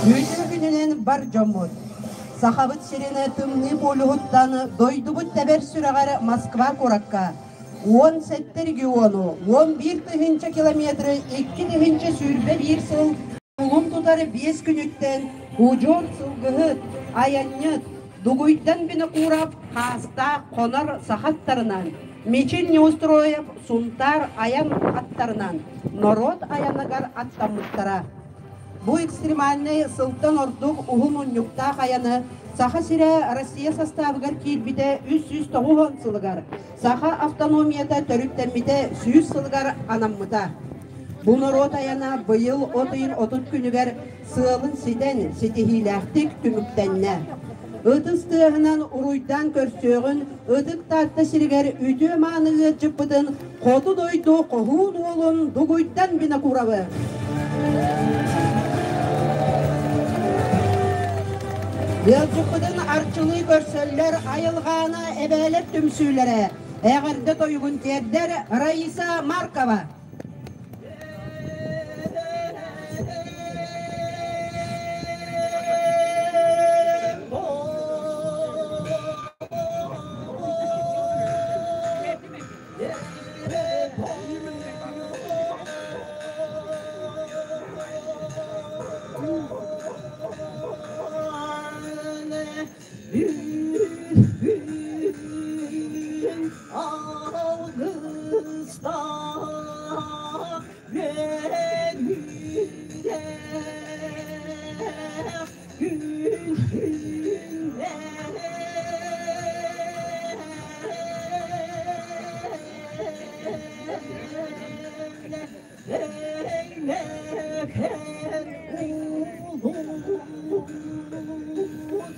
Үтүө күнүнэн бар дьоммут! Сахабыт сирин тымныы полюһуттан дойдубут тэбэр сүрэҕэр Москва куоракка 17 региону, 11 тыһыынча километры 2021 сыл кулун тутар 5 күнүттэн удьуор сылгыһыт, айанньыт, Дугуйдан Винокуров Хаастаах Хонор саха аттарынан, Мичил Неустроев Сунтаар айан аттарынан норуот айаныгар аттаммыттара. Бу экстремальнай сылтан ордук уһун унньуктаах айаны Саха сирэ Россия састаабыгар киирбитэ 390 сылыгар, Саха автономията төрүттэммитэ 100 сылыгар анаммыта. Бу норуот айана быйыл от ыйын 30 күнүгэр сыалын ситэн, ситиһиилээхтик түмүктэннэ. Ытыс тыаһынан уруйдаан көрсүөҕүн Ытык Таатта сиригэр үтүө-мааны ыалдьыппытын хоту дойду хоһуун уолун Дугуйдан Винокуровы. Ыалдьыппытын арчылыы көрсөллөр айылҕаана эбээлэр түмсүүлэрэ, эҕэрдэ тойугун тиэрдэр Раиса Маркова. Алгыстаах үөрүүлээх Өймөкөөн улуус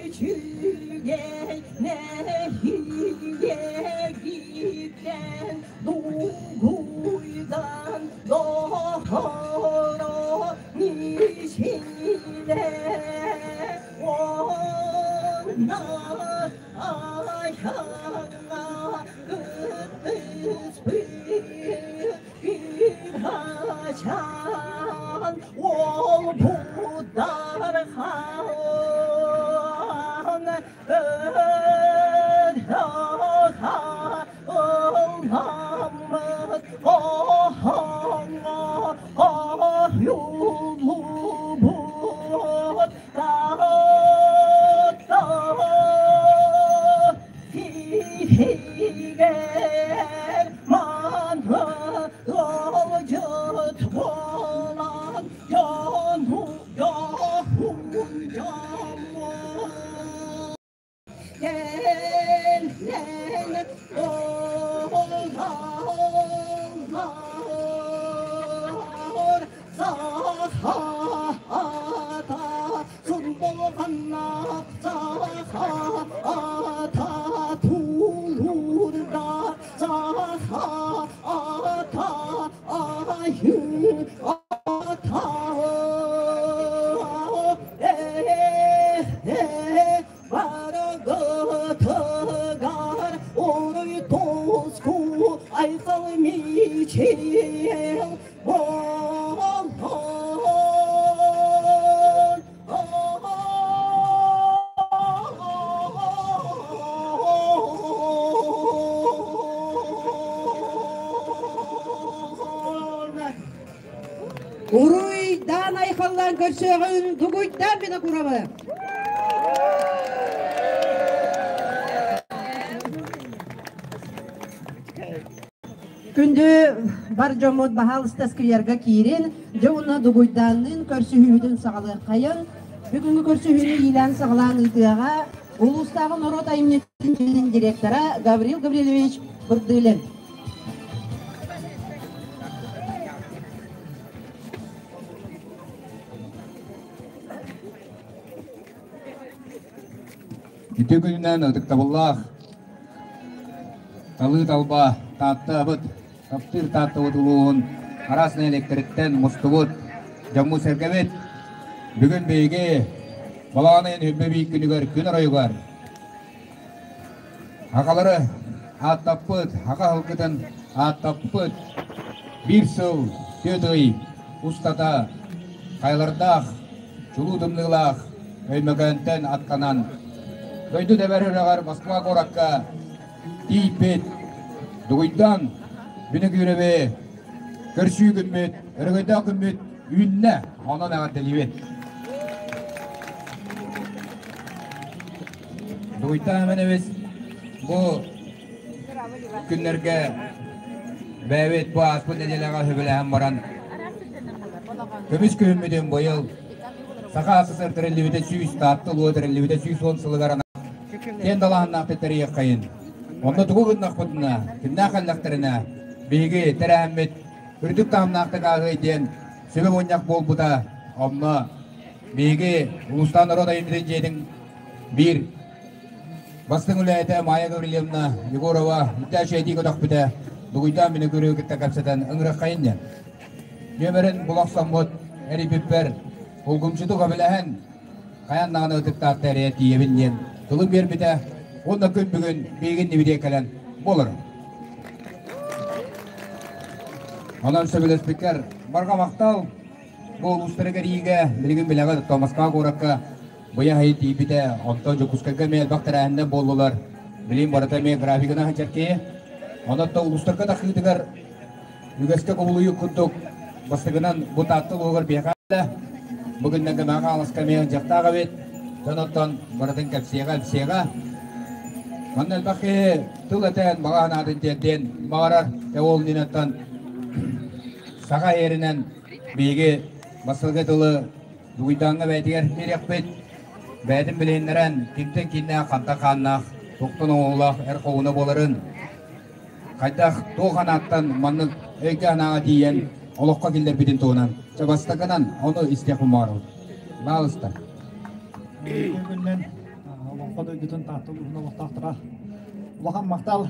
үчүгэй нэһилиэгиттэн Дугуйдан доҕоро Мичилэ уонна айаҥҥа кыттыспыт Кыраачаан уолбут Дархан ылламмыт оһоҥҥо ойуллубут Таатта сиһигэр маны ыалдьыт буолан дьону Барыгытыгар уруй туску айхал мичил буоллун. Уруйдаан айхаллаан көрсүөҕүн Дугуйдаан Винокуровы. Күндү бар дьоммут баһаалыста скверга киирин, дьэ уонна Дугуйдаанныын көрсүһүүбүтүн саҕалыаххайын. Бүгүҥҥү көрсүһүүнү иилээн саҕалаан ыытыаҕа улуустааҕы норуот айымньытын киинин директора Гаврил Гаврильевич Бырдылин. Үтүө күнүнэн ытыктабыллаах талыы талба Тааттабыт, таптыыр Тааттабыт улууһун араас нэһилиэктэриттэн мустубут дьоммут-сэргэбит бүгүн биһиги балаҕан ыйын үрбэ биир күнүгэр күн оройугар Аҕалары. ааттаппыт, аҕа аһылгытын ааттаппыт биир сыл түөрт ый устата хайалардаах, чулуу тымныылаах Өймөкөөнтөн аттанан дойду тэбэр үрэҕэр Москва куоракка тиийбит Дугуйдан Бүнүкүүрэби көрсүү күммүт, өрөгөйдөөх күммүт үүннэ, онон эҕэрдэлиибит. Дугуйдан Эмэнэбис бу күннэргэ бэйэбит бу ааспыт нэдиэлэҕэ сөбүлэһэн баран көмүс күһүммүтүн быйыл Саха СССР тэриллибитэ 100, Таатта улууһа тэриллибитэ 110 сылыгар киэн далааһыннаахтык тэрийиэххэйин. Онно тугу гыннахпытына, кимнээх кэллэхтэринэ, биһиги тэрээһиммит үрдүк таһымнаахтык ааһыай диэн сүбэ мунньах буолбута. Онно биһиги улуустаах норуот айымньытын дьиэтин биир бастыҥ үлэһитэ Майя Гаврильевна Егорова үтээччи этии көтөхпүтэ, Дугуйдаан мини көрүү кытта кэпсэтэн ыҥырыаххайын диэн. Нүөмэрин була охсоммут эрийбиппэр улгумчутук өбүлэһэн хайаан даҕаны ытыктаатта эрэ тиийэбин диэн тылын биэрбитэ уонна күн бүгүн биһигин нибидиэ кэлэн буолар. Онон сөбүлэспиккэр барҕа махтал. Бу улуустарыгар иигэ билигин билэҕит Москва куоракка быйа аһый тиийбитэ, онтон Дьокуускайга эмиэ элбэх тэрээһиннэр буоллулар. Билигин барыта эмиэ графигынан сылдьар киһи. Онон да улуустарга тахыытыгар үгэскэ кубулуйуу курдук бастакынан бу Таатта улууһугар биһиэхэ бу күннэргэ Мэҥэ Хаҥаласка эмиэ ынчахтаах эбит. Дьон оттон барытын кэпсиэҕэ, ипсиэҕэ. Манна элбэх киһи тыл этэн, баҕа санаатын тиэрдиэн баҕарар. Ол инниттэн саха иһэринэн биһиги бастакы тылы Дугуйдааҥҥа бэйэтигэр биэриэхпит. Бэйэтин билиһиннэрэн, кимтэн кииннээх, хантан хааннаах, туохтан оҥоһуулаах эр хоһууна буоларын, хайдах туох анааттан маннык өйгө-санааҕа тиийэн олоххо киллэрбитин туһунан чэ бастакынан ону истиэхпин баҕарабын. Баалыста. Күннэн Олоҥхо дойдутун Таатта улууһун олохтоохторо улахан махтал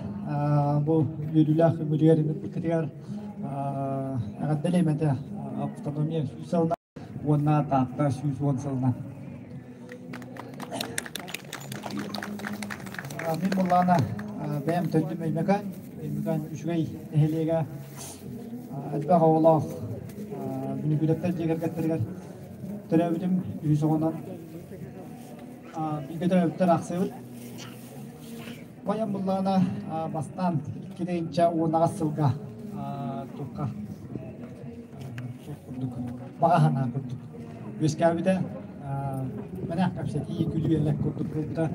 бу үөрүүлээх үмүрүйэр ыҥырбыккытыгар эҕэрдэлиэм этэ автономия 100 сылынан уонна Таатта 110 сылынан. Мин буллаана бэйэм төрдүм Өймөкөөн, Өймөкөөн үчүгэй нэһилиэгэ элбэх оҕолоох Бүнүкүүлэптэр дьиэ кэргэттэригэр төрөөбүтүм үһүс оҕонон бииргэ төрөөбүттэр аахсыйабыт. Баян буллаана бастаан 2010 сылга туохха курдук баҕа санаа курдук үөскээбитэ мэнэх кэпсэтии күлүү-элэк курдук буолбута.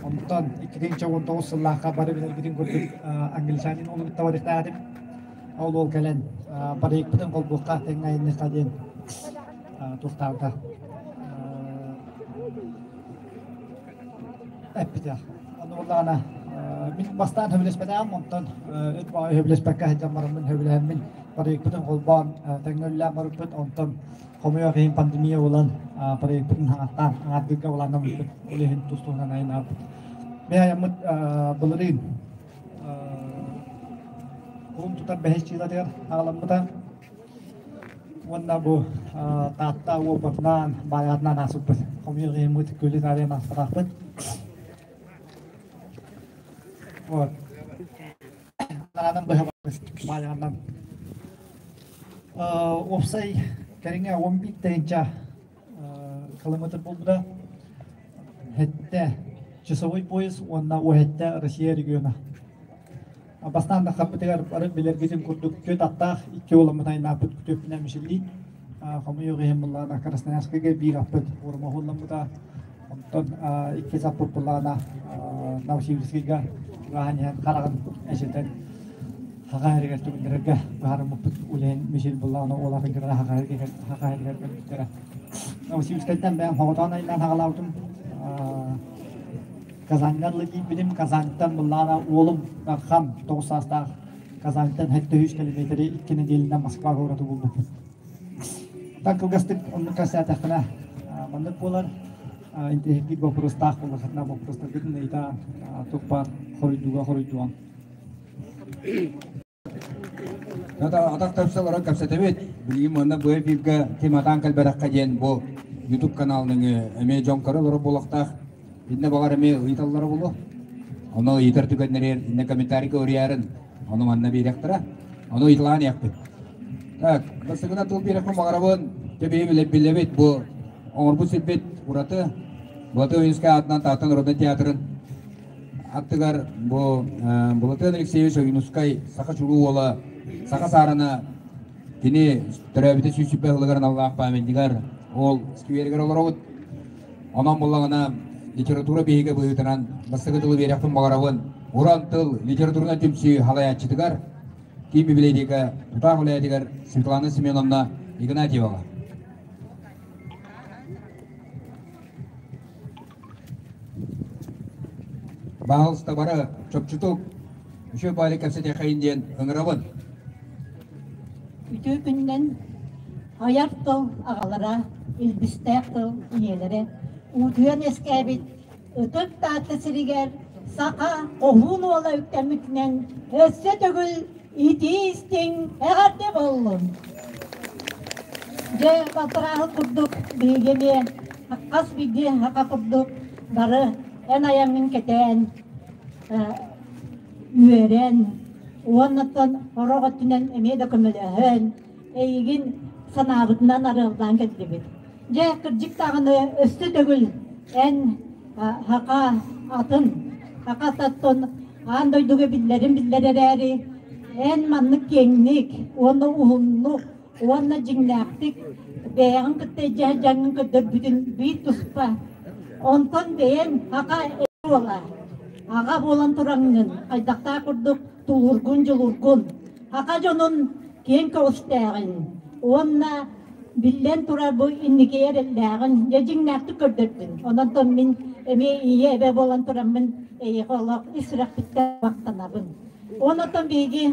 Онтон 2019 сыллаахха бары билэргитин курдук англичанин уолу кытта барыахтаах этим. Ол уол кэлэн барыйыкпытын холбуохха тэҥҥэ айанныахха диэн туохтаабыта эппитэ. Ону буоллаҕына мин бастаан сөбүлэспэтэҕим, онтон ыт баҕайы сөбүлэспэккэ сылдьан бараммын сөбүлэһэммин проекпытын холбоон тэҥҥэ үлэлээн барбыппыт. Онтон хомойуох иһин пандемия буолан проекпытын хаҥаттаан аҥаардыырга былааннаммыппыт. Ол иһин тус-туһунан айаннаабыппыт. Мин айаммыт былырыын кулун тутар бэһис чыылатыгар аҕаламмыта. Уонна бу Таатта уолбатынаан, баайаҕатынаан ааспыппыт. Хомуйар иһиммит күлүн арыйан ааспатахпыт. Вот. Наанан быһа баайаҕаннан. Уопсай кэриҥэ 11 тыһыынча километр буолбута. Хэттэ часовой пояс уонна уһэтте Россия региона. Бастаан да хаппытыгар бары билэргитин курдук күөт аттаах икки уоламмыт айнааппыт күтүөппүнэн мишиллиин хомойуох иһин буллаҕына Красноярскайга биир аппыт уорума уһулламмыта. Онтон иккис аппыт буллаҕына Новосибирскайга чугаһаан иһэн хараҕын эчэтэн хаха иһэригэр түгүннэрэргэ быһаарыммыппыт улэһин мишил буллаҕына уолатын кытары хаха иһэригэр өлбүттэрэ. Новосибирскайтан бэйэм хоҕотоон айнаан хаҕалаабытым. Казаньга дылы тиийбитим. Казаньтан буллаҕына уолум Дархан 9 саастаах Казаньтан 73 километри икки нэдиэлэнэн Москва куораты булбуппут. Так кылгастык оннук кэпсээтэхпинэ маннык буолар. Интэриэһиргиир боппуруостаах буоллаххытына боппуруостаргытын ыйытаан туох баар хоруйдууга хоруйдуом. Атах тэпсэ олорон кэпсэтэбит. Билигин манна бу эфиргэ ким атаан кэлбэтэххэ диэн бу YouTube каналын эмиэ дьон көрө олорор буолуохтаах. Иннэ баҕар эмиэ ыйыталлара буолуо. Ону ыйытар түгэннэригэр иннэ комментарийга уруйарын, ону манна биэриэхтэрэ. Ону ыйыталаан иһэхпит. Так, бастакынан тыл биэрэхпин баҕарабын. Төбөйү билэбит бу оҥорбут сирбит ураты. Былатыан Ойуунускай аатынан Таатта народнай театрын аттыгар бу Былатыан Алексеевич Ойуунускай саха чулуу уола саха саарына кини төрөөбүтэ 120 сылыгар аналлаах памятнигар ол скверигэр олоробут. Онон буллаҕына литература биһигэ быһыытынан бастакы тылы биэрэхпин баҕарабын. Уран тыл литературнай түмсүү халайааччытыгар киин библиотека тутаах үлэһитигэр Светлана Семеновна Игнатьеваҕа. Баһаалыста бары чопчутук үчүгэй баайы кэпсэтиэхэйин диэн ыҥырабын. Үтүө күнүнэн айар тыл аҕалара, илбистээх тыл ийэлэрэ уутуйан үөскээбит Ытык Таатта сиригэр саха хоһуун уола үктэммитинэн өссө төгүл итии-истиҥ эҕэрдэ буоллун! Дьэ, балтарааһын курдук биһиги эмиэ хас биирдии саха курдук бары эн айаҥҥын кэтээн, үөрэн уоннаттан сорох өттүнэн эмиэ да көмөлөһөн, эйигин санаабытынан арыаллаан кэллибит. Дьэ, кырдьык даҕаны өссө төгүл эн саха атын, саха ататтан аан дойдуга биллэрин биллэр эрээри, эн маннык киэҥник уонна уһуннук уонна дьиҥнээхтик бэйэҕин кытта илдьэ сылдьаҥҥын көрдөрбүтүн биир туспа. Онтон бэйэҥ саха буола, аҕа буолан тураҥҥын хайдахтаах курдук тулуургун, дьулуургун, саха дьонун киэҥ көҕүстээҕин уонна биллэн турар бу инники эрэллээҕин дьэ дьиҥнээхтик көрдөрдүн. Онон мин эмиэ ийэ эбэ буолан тураммын эйиэхэ олох ис сүрэхпиттэн махтанабын. Онон биһиги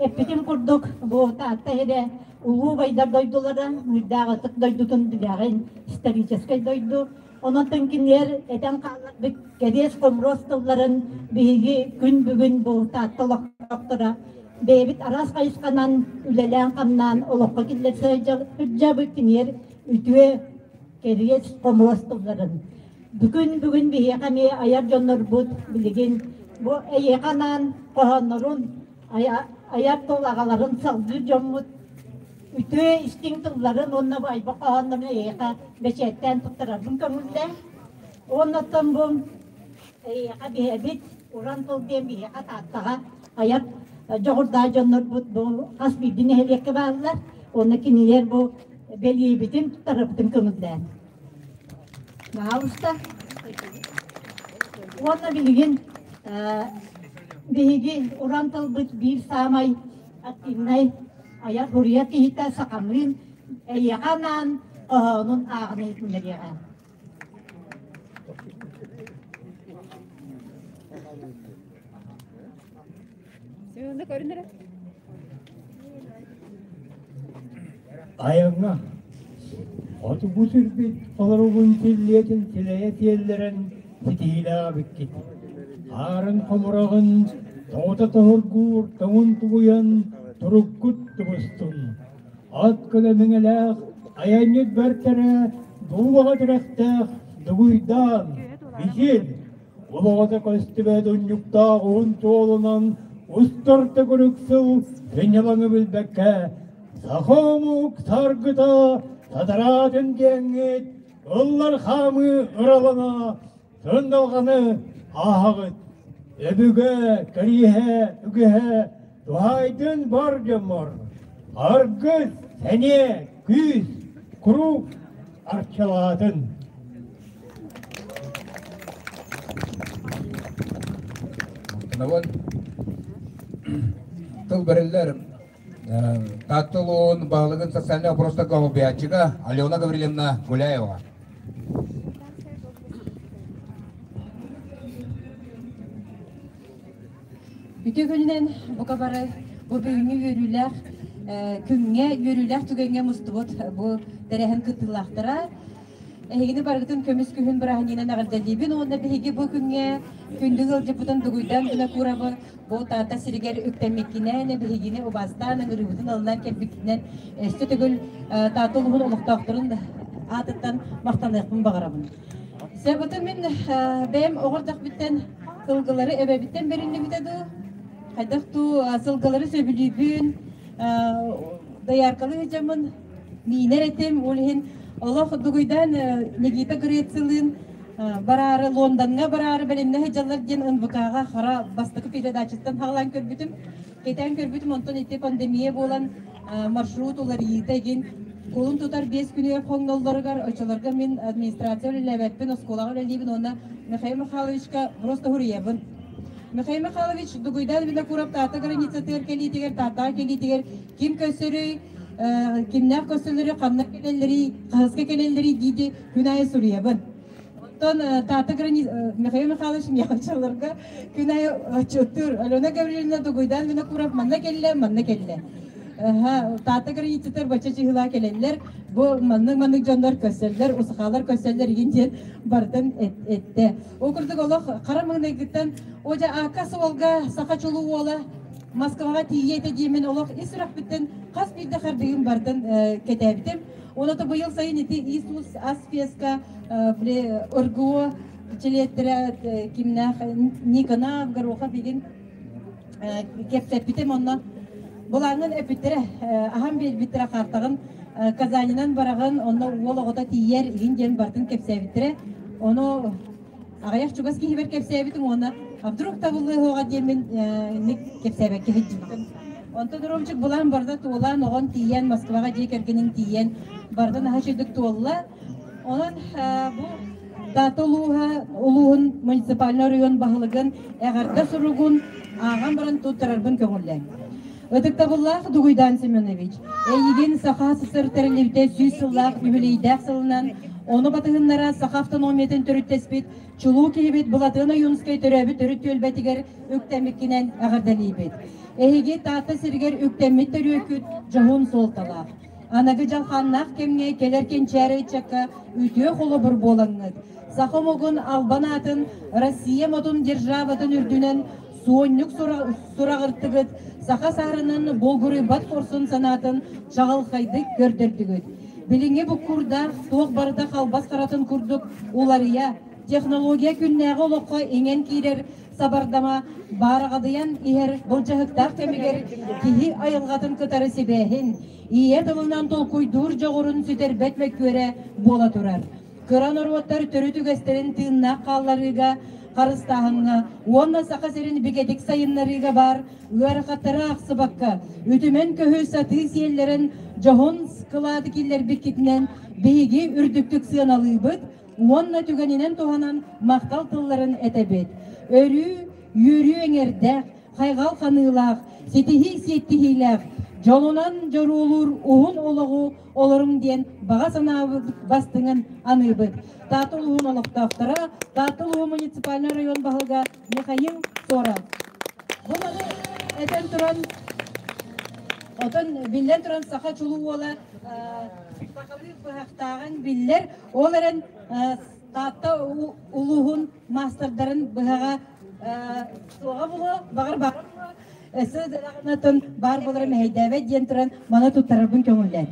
эппитим курдук бу Таатта иһирэ улуу убайдар дойдулара, Мыырдаах ытык дойдутун билэҕин, историческай дойду. Онон кинилэр этэн хаалларбыт кэриэс-хомуруос тылларын биһиги күн бүгүн бу Таатта олохтоохторо бэйэбит араас хайысханан үлэлээн-хамнаан олоххо киллэрсэ сылдьабыт кинилэр үтүө кэриэс-хомуруос тылларын. Бүгүн бүгүн биһиэхэ эмиэ айар дьоннорбут билигин бу эйиэхэ анаан хоһооннорун айар тыл аҕаларын салгыыр дьоммут үтүө истиҥ тылларын уонна бу айбах хоһооннорун эйиэхэ бэчээттээн туттарарбын көҥүллээ. Уоннаттан бу эйиэхэ биһэбит уран тыл диэн биһиэхэ Тааттаҕа айар дьоҕурдаах дьоннорбут бу хас биирдии нэһилиэккэ бааллар. Уонна кинилэр бу бэлиэбитин туттарарбытын көҥүллээн. Пожалуйста. Уонна билигин биһиги уран тылбыт биир саамай активнай айар суруйар киһитэ сахамыын эйиэхэ анаан хоһоонун ааҕан иһитиннэриэҕэ. Айаҥҥа хотугу сирбит холоругун силлиэтин силэйэ тиэллэрэн ситиһиилээх эбиккит. Хаарын хомураҕын тоҕута тоһургуур тоҥун тулуйан туруккут тубустун. Ат көлө миҥэлээх айанньыт бэртэрэ дуулаҕа тирэхтээх дугуйдаан, мичил Олоҕото көстүбэт унньуктаах уһун суолунан устар төгүрүк сыл сынньалаҥы билбэккэ саха омук саргыта сатараатын диэҥҥит ыллар хаамыы ыралана сындалҕаны ааһаҕыт. Өбүгэ кэриэһэ үгэһэ туһаайдын бар дьоммор аргыс, сэниэ, күүс куруук арчылаатын. Махтанабын. Тыл бэриллэр Таатта улууһун баһылыгын социальнай вопростарга солбуйааччыга Алена Гаврильевна Гуляева. Үтүө күнүнэн бука бары бу бүгүҥҥү үөрүүлээх күҥҥэ, үөрүүлээх түгэҥҥэ мустубут бу тэрээһин кыттыылаахтара. Эһигини барыгытын көмүс күһүн бырааһынньыгынан эҕэрдэлиибин уонна биһиги бу күҥҥэ күндү ыалдьыппытын Дугуйдан Винокуровы бу Таатта сиригэр үктэммиккинэн, биһигини убаастаан ыҥырыыбытын ылынан кэлбиккинэн өссө төгүл Таатта улууһун олохтоохторун аатыттан махтаныахпын баҕарабын. Себутун мин бэйэм оҕо эрдэхпиттэн Сылгылары эбэбиттэн бэриллибитэ дуу, хайдах дуу сылгылары сөбүлүүбүн, дояркалыы сылдьаммын миинэр этим, ол иһин олох дугуйдаан Никита Грецилыын бараары Лондоҥҥа бараары бэлэмнэ сылдьаллар диэн НВК-ҕа хара бастакы передачаттан хаалан көрбүтүм. Кэтээн көрбүтүм, онтон ити пандемия буолан маршрут уларыйыыта игин кулун тутар 5 күнүгэр хоҥноллоругар оччолорго мин администрация үлэлээбэппин, оскуолаҕа үлэлиибин уонна Михаил Михайловичка просто суруйабын. Михаил Михайлович Дугуйдан Винокуров Таатта границатыгар кэлиитигэр, Тааттаҕа кэлиитигэр ким көссөрүй, кимнээх көссөлөрүй, ханна кэлэллэрий, хаһыска кэлэллэрий диити күн аайы суруйабын. Оттон Таатта Михаил Михайлович Михайловичаларга күн аайы отчуттуур. Алена Гаврильевна Дугуйдан Винокуров манна кэллэ, манна кэллэ. Таатта границатыгар бачча чыһылаа кэлэллэр, бу маннык-маннык дьоннор көссөллөр, усахалар көссөллөр игин диэн бартын эттэ. Ол курдук олох хара маҥнайгыттан Одя аакка суолга саха чулуу уола Москваҕа тиийиэ этэ диэммин олох ис сүрэхпиттэн хас биирдэ хардыгым бартын кэтээбитим. Оното быйыл сайын ити Иисус Асфеска били РГО чилиэттэрэ кимнээх Никонов, Горохов игин кэпсэппитим онно былааҥҥын эппиттэрэ аһан биэрбиттэрэ картаҕын Казанинан бараҕын онно уол оҕото тиийэр игин диэн бартын кэпсээбиттэрэ ону аҕыйах чугас киһибэр кэпсээбитим уонна а вдруг табыллыаҕа диэммин ник кэпсээбэккэ сылдьыбытым. Онтон Ромчик булан барда туолаан оҕон тиийэн Москваҕа дьиэ кэргэнин тиийэн барда наһаа үчүгдүк туолла. Онон бу Таатта улууһа улууһун муниципальнай оройуон баһылыгын эҕэрдэ суругун ааҕан баран туттарарбын көҥүллээҥ. Ытыктабыллаах Дугуйдаан Семенович, эйигин Саха СССР тэриллибитэ 100 сыллаах үбүлүөйдээх сылынан, ону батыһыннара Саха автономиятын төрүттэспит чулуу киһибит Былатыан Ойуунускай төрөөбүт төрүт түөлбэтигэр үктэммиккинэн эҕэрдэлиибит. Эһиги Таатта сиригэр үктэммит төрүөккүт дьоһун суолталаах. Аныгы дьалхааннаах кэмҥэ кэлэр кэнчээри ыччакка үтүө холобур буолаҥҥыт, саха омугун албан аатын Россия модун державатын үрдүнэн суонньук сураҕыртыгыт, саха саарынан булгуруйбат хорсун санаатын чаҕылхайдык көрдөрдүгүт. Билиҥҥи буккурдаах туох барыта халбас харатын курдук уларыйа, технология күннээҕи олоххо иҥэн киирэр сабардама баараҕадыйан иһэр былдьаһыктаах кэмигэр киһи айылҕатын кытары сибээһин, ийэ тылынан толкуйдуур дьоҕурун сүтэрбэт мөккүөрэ буола турар. Кыра норуоттар төрүт үгэстэрин тыыннаах хаалларыыга, харыстааһыҥҥа уонна Саха сирин бигэтик сайыннарыыга баар ыарахаттары аахсыбакка, үтүмэн көһү сатыы сиэллэрин дьоһун кылааты киллэрбиккитинэн биһиги үрдүктүк сыаналыыбыт уонна түгэнинэн туһанан махтал тылларын этэбит. Өрүү үөрүү эҥэрдээх, хайҕал ханыылаах, ситиһии сиэттиһиилээх, дьолунан дьоруолуур уһун олоҕу олоруҥ диэн баҕа санаабыт бастыҥын аныыбыт. Таатта улууһун олохтоохторо, Таатта улууһун муниципальнай район баһылыга Михаил Соров. Бу маны этэн туран, отон биллэн туран саха чулуу уола сахалыы быһахтааҕын биллэр. Ол эрэн Таатта улууһун маастардарын быһаҕа суоҕа буолуо, баҕар баар буолуо, өссө даҕанатын баар буолара мэһэйдээбэт диэн туран маны туттарарбын көҥүллээн.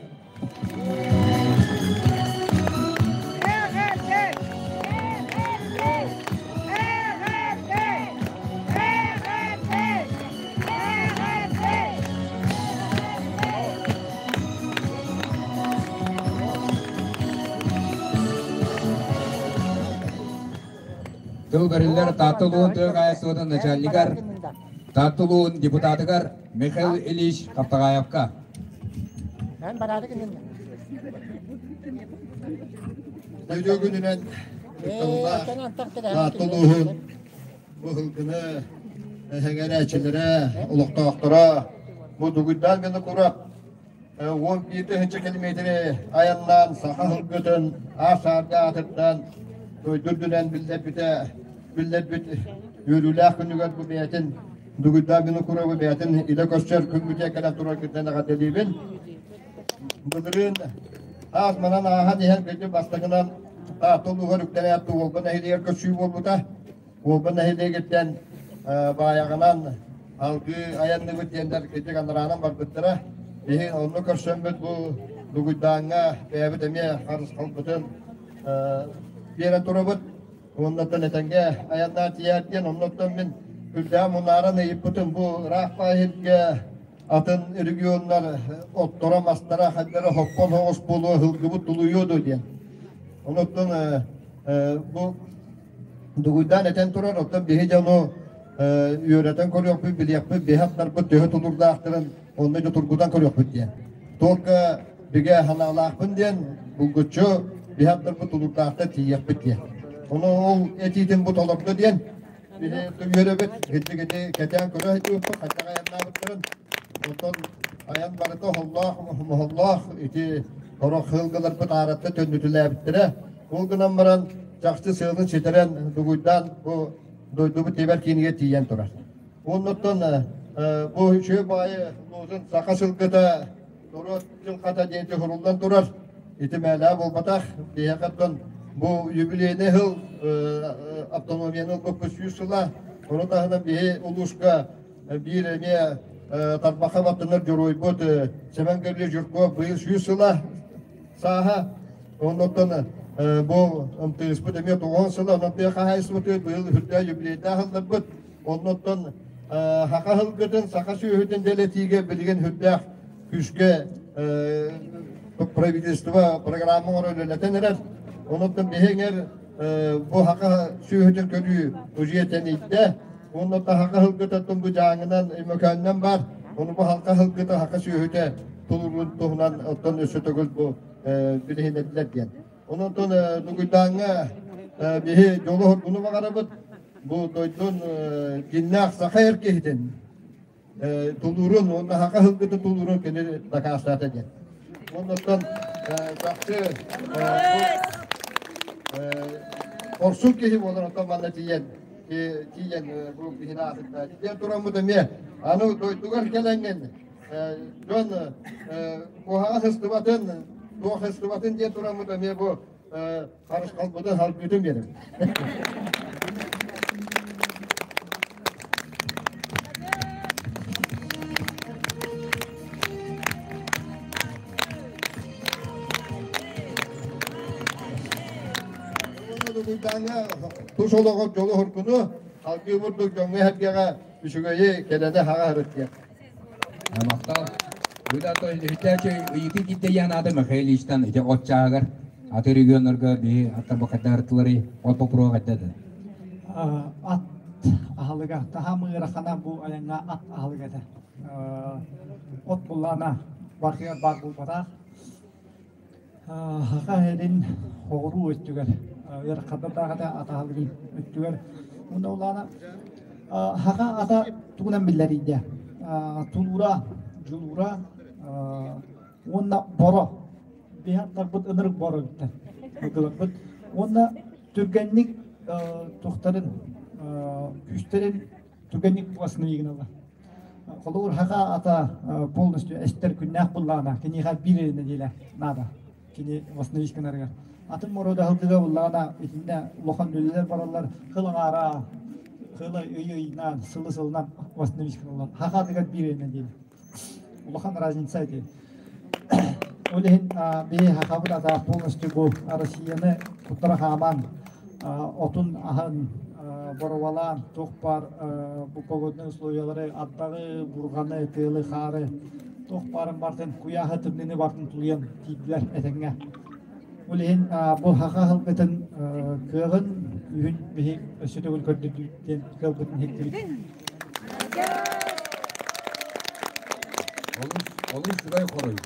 Тыл бэриллэр Таатта улууһун тыа хаһаайыстыбатын начальнигар, Таатта улууһун депутатыгар Михаил Ильич Хаптагаевка. Үтүө күнүнэн Таатта улууһун быһылгыны эһэҥэрээччилэрэ, олохтоохторо бу Дугуйдаан Винокуров 11 тыһыынча километри айаннаан саха сылгытын аар-саарга аатырдан дойду үрдүнэн биллэрбитэ биллэрбит үөрүүлээх күнүгэр бу бэйэтин Дугуйдаан Винокуровы бэйэтин илэ көрсөр күммүтэ кэлэн тураргытынан эҕэрдэлиибин. Былырыын аас манан ааһан иһэн кырдьык бастакынан Таатта улууһугар үктэнээт Уолба нэһилиэгэр көрсүү буолбута. Уолба нэһилиэгиттэн Баайаҕынан алгыы айанныбыт диэннэр кырдьык анараанан барбыттара. Биһи онно көрсөммүт бу Дугуйдааҥҥа бэйэбит эмиэ харысхалбытын биэрэн турабыт. Оннуттан этэҥҥэ айаннаан тиийээр диэн, оннуттан мин үрдээх мунааран ыйыппытым бу ыраах баайырга атын регионнар отторо, мастара хайдара хоппон соҕус буолуо, һылгыбыт тулуйуо дуо диэн. Онуттан бу дугуйдаан этэн турар, оттон биһи дьону үөрэтэн көрүөхпүт, билиэхпит, биһи аттарбыт төһө тулурдаахтарын онно дьэ тургутан көрүөхпүт диэн. Только бигэ санаалаахпын диэн булгуччу биһи аттарбыт тулурдаахтар тиийиэхпит диэн. Ону ол этиитин бу толордо диэн биһи үөрэбит, ити кэтээн көрө сылдьыбыппыт, хайдах айаннаабыттарын. Оттон айан барыта оһоллоох, моһоллоох ити сорох сылгыларбыт ааратта төннүтүлээбиттэрэ. Ол гынан баран чахчы сыалын ситэрэн дугуйдаан бу дойдубут тэбэр киинигэр тиийэн турар. Оннуттан бу үчүгэй баҕайы лозунг саха сылгыта норуот дьылҕата диэн туһуруллан турар. Ити мээлээ буолбатах. Биһиэхэ оттон бу юбилейный сыл автономияны ылбыппыт 100 сыла. Ону таһынан биһи улууска биир эмиэ тарбахха баттанар дьоруойбут Семен Гаврилович Жирков быйыл 100 сыла сааһа. Оннуттан бу МТС-быт эмиэ 90 сыла, онон тыа хаһаайыстыбатыгар быйыл үрдээх юбилейдаах ылларбыт. Оннуттан саха сылгытын, саха сүөһүтүн дэлэтиигэ билигин үрдээх күүскэ правительство программа оҥорон үлэлэтэн эрэр. Онуттан биһиҥэр бу саха сүөһүтүн көрүү уже тэнийдэ. Онно саха сылгытыттан бу дьааҥынан, Өймөкөөннөн бар. Ону бу халка сылгыта, саха сүөһүтэ тулуурун туһунан оттон өссө төгүл бу билиһиннэрдилэр диэн. Онон Дугуйдааҥҥа биһи дьолу-соргуну баҕарабыт. Бу дойдун дьиннээх саха эр киһитин тулуурун уонна саха сылгытын тулуурун кини дакаастаата диэн. Оннуттан чахчы хорсун киһи буолар оттон манна тиийэн тиийэн бу киһини аатыттаа. Тиийэн тураммыт эмиэ аны дойдугар кэлэҥҥин дьон куһаҕан сыстыбатын, туох сыстыбатын диэн тураммыт эмиэ бу харысхалбытын салгыытын биэрэбит. Тус олоҕор дьолу-соргуну, салгыы бурдук дьоҥҥо-сэргэҕэ үчүгэйи, кэрэни хаҕа сырыттыах. Махтал. Быда иһитээчи ыйытыы киирдэ анаата Михаил Ильичтан ити от чааһыгар аты регионнарга биһи аттар бакайдаартылары от боппуруога хайдады. Ат аһылыга таһам ыарахана бу айаҥҥа ат аһылыга этэ. От буллаана бархыгар баар буолбатах. Саха сирин соҕуруу өттүгэр ыарахаттардаах этэ ат аһылыгын өттүгэр. Уонна улаана саха ата тугунан биллэрийдэ? Тулуура, дьулуура уонна боро. Биһи аттарбыт ынырык боро эбиттэр. Ылгыларбыт. Уонна түргэнник туохтарын күүстэрин түргэнник восстановить Холобур, хаха ата полностью эстэр күннээх буллаҕына, киниэхэ биир нэдиэлэ наада. Кини восстановить гынарыгар. Атын морода сылгыга буллаҕына, итиннэ улахан үлэлэр бараллар, хыл аҥаара, хыла ый-ыйынан, сылы-сылынан восстановить гыналлар. Хаха атыгар биир нэдиэлэ. Улахан разница ити. Ол иһин биһи хахабыт ата полностью бу Россияны куттара хааман, отун аһын боровалаан, туох баар бу погодные условиялары, ардаҕы, бурҕаны, тыалы, хаары, туох баарын бартын, куйааһы, тымныыны бартын тулуйан тиийдилэр этэҥҥэ. Ол иһин бу хаха сылгытын кыаҕын, күүһүн биһи өссө төгүл көрдөрдүбүт диэн кыалбытын иһиттибит. Олус, олус үчүгэй хоруй.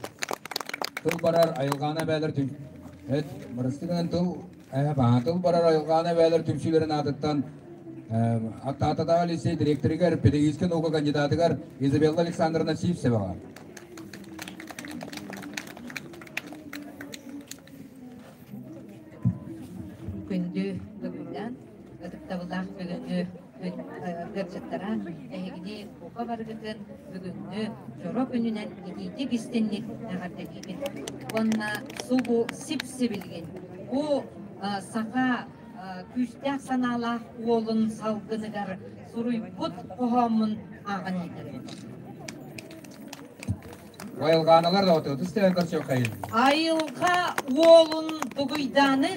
Тыл барар айылҕаана эбээлэр түм... Эт, бырастыгынан тыл, тыл барар айылҕаана эбээлэр түмсүүлэрин аатыттан Аттаататааҕы лицей директорыгар, педагогическай наука кандидатыгар Изабелла Александровна Сивцеваҕа. Күндү бүгүннэн ытыктабыллаах бүгүҥҥү ыалдьыттара эһигини бука барыгытын бүгүҥҥү дьоро күнүнэн итиитик истинник эҕэрдэлиибин уонна субу сип-сибилигин бу саха күүстээх санаалаах уолун салгыныгар суруйбут хоһооммун ааҕан иһиттэрэбин. Айылҕааналар да отутус тэбэн көрсүөххэйин. Айылҕа уолун дугуйдааны.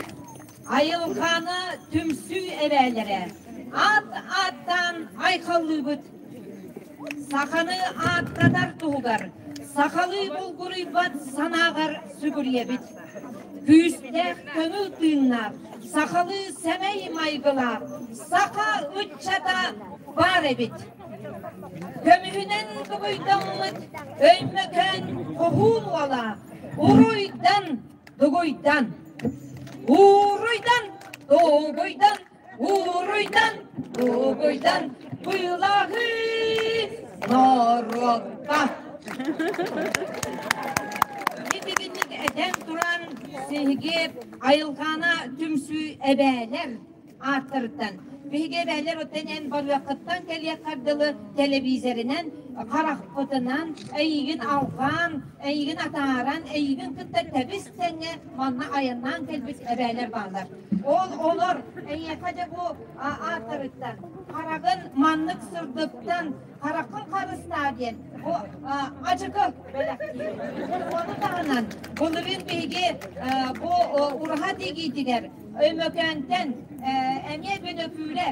Айылҕаны түмсүү эбээлэрэ аат ааттаан айхаллыыбыт. Саханы ааттатар туһугар сахалыы булгуруйбат санааҕар сүгүрүйэбит. Күүстээх көҥүл тыыннаах, сахалыы сэмэй майгылаах саха ыччата баар эбит. Көмүһүнэн дугуйдаммыт Өймөкөөн хоһуун уола Уруйдан, дугуйдан! Уруйдан, дугуйдан, уруйдан, дугуйдан, быылаһыы норуокка! Итигинник этэн туран, сиһиги айылҕана түмсүү эбээлэр ааттарыттан. Биһиги эбээлэр оттон эн барыаххыттан кэлиэххэр дылы телевизоринэн харахпытынан эйигин алҕаан, эйигин атааран, эйигин кытта тэбис тэҥҥэ манна айаннаан кэлбит эбээлэр бааллар. Ол олор эйиэхэ дьэ бу ааттарыттан хараҕын маннык сырдыктан хараххын харыстаа диэн бу ачыкы бэлэхтиир. Ону таһынан былырыын биһиги бу ураһа тигиитигэр Өймөкөөнтөн эмиэ Бөнөкүүрэ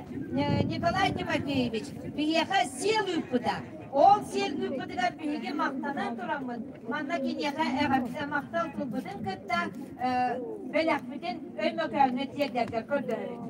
Николай Тимофеевич биһиэхэ сиэл ыыппыта. Ол сиэл ыыппытыгар биһиги махтанан тураммыт, манна киниэхэ эҕэрдэ махтал тылбытын кытта бэлэхпитин Өймөкөөҥҥө тиэрдэргэ көрдөһөбүт.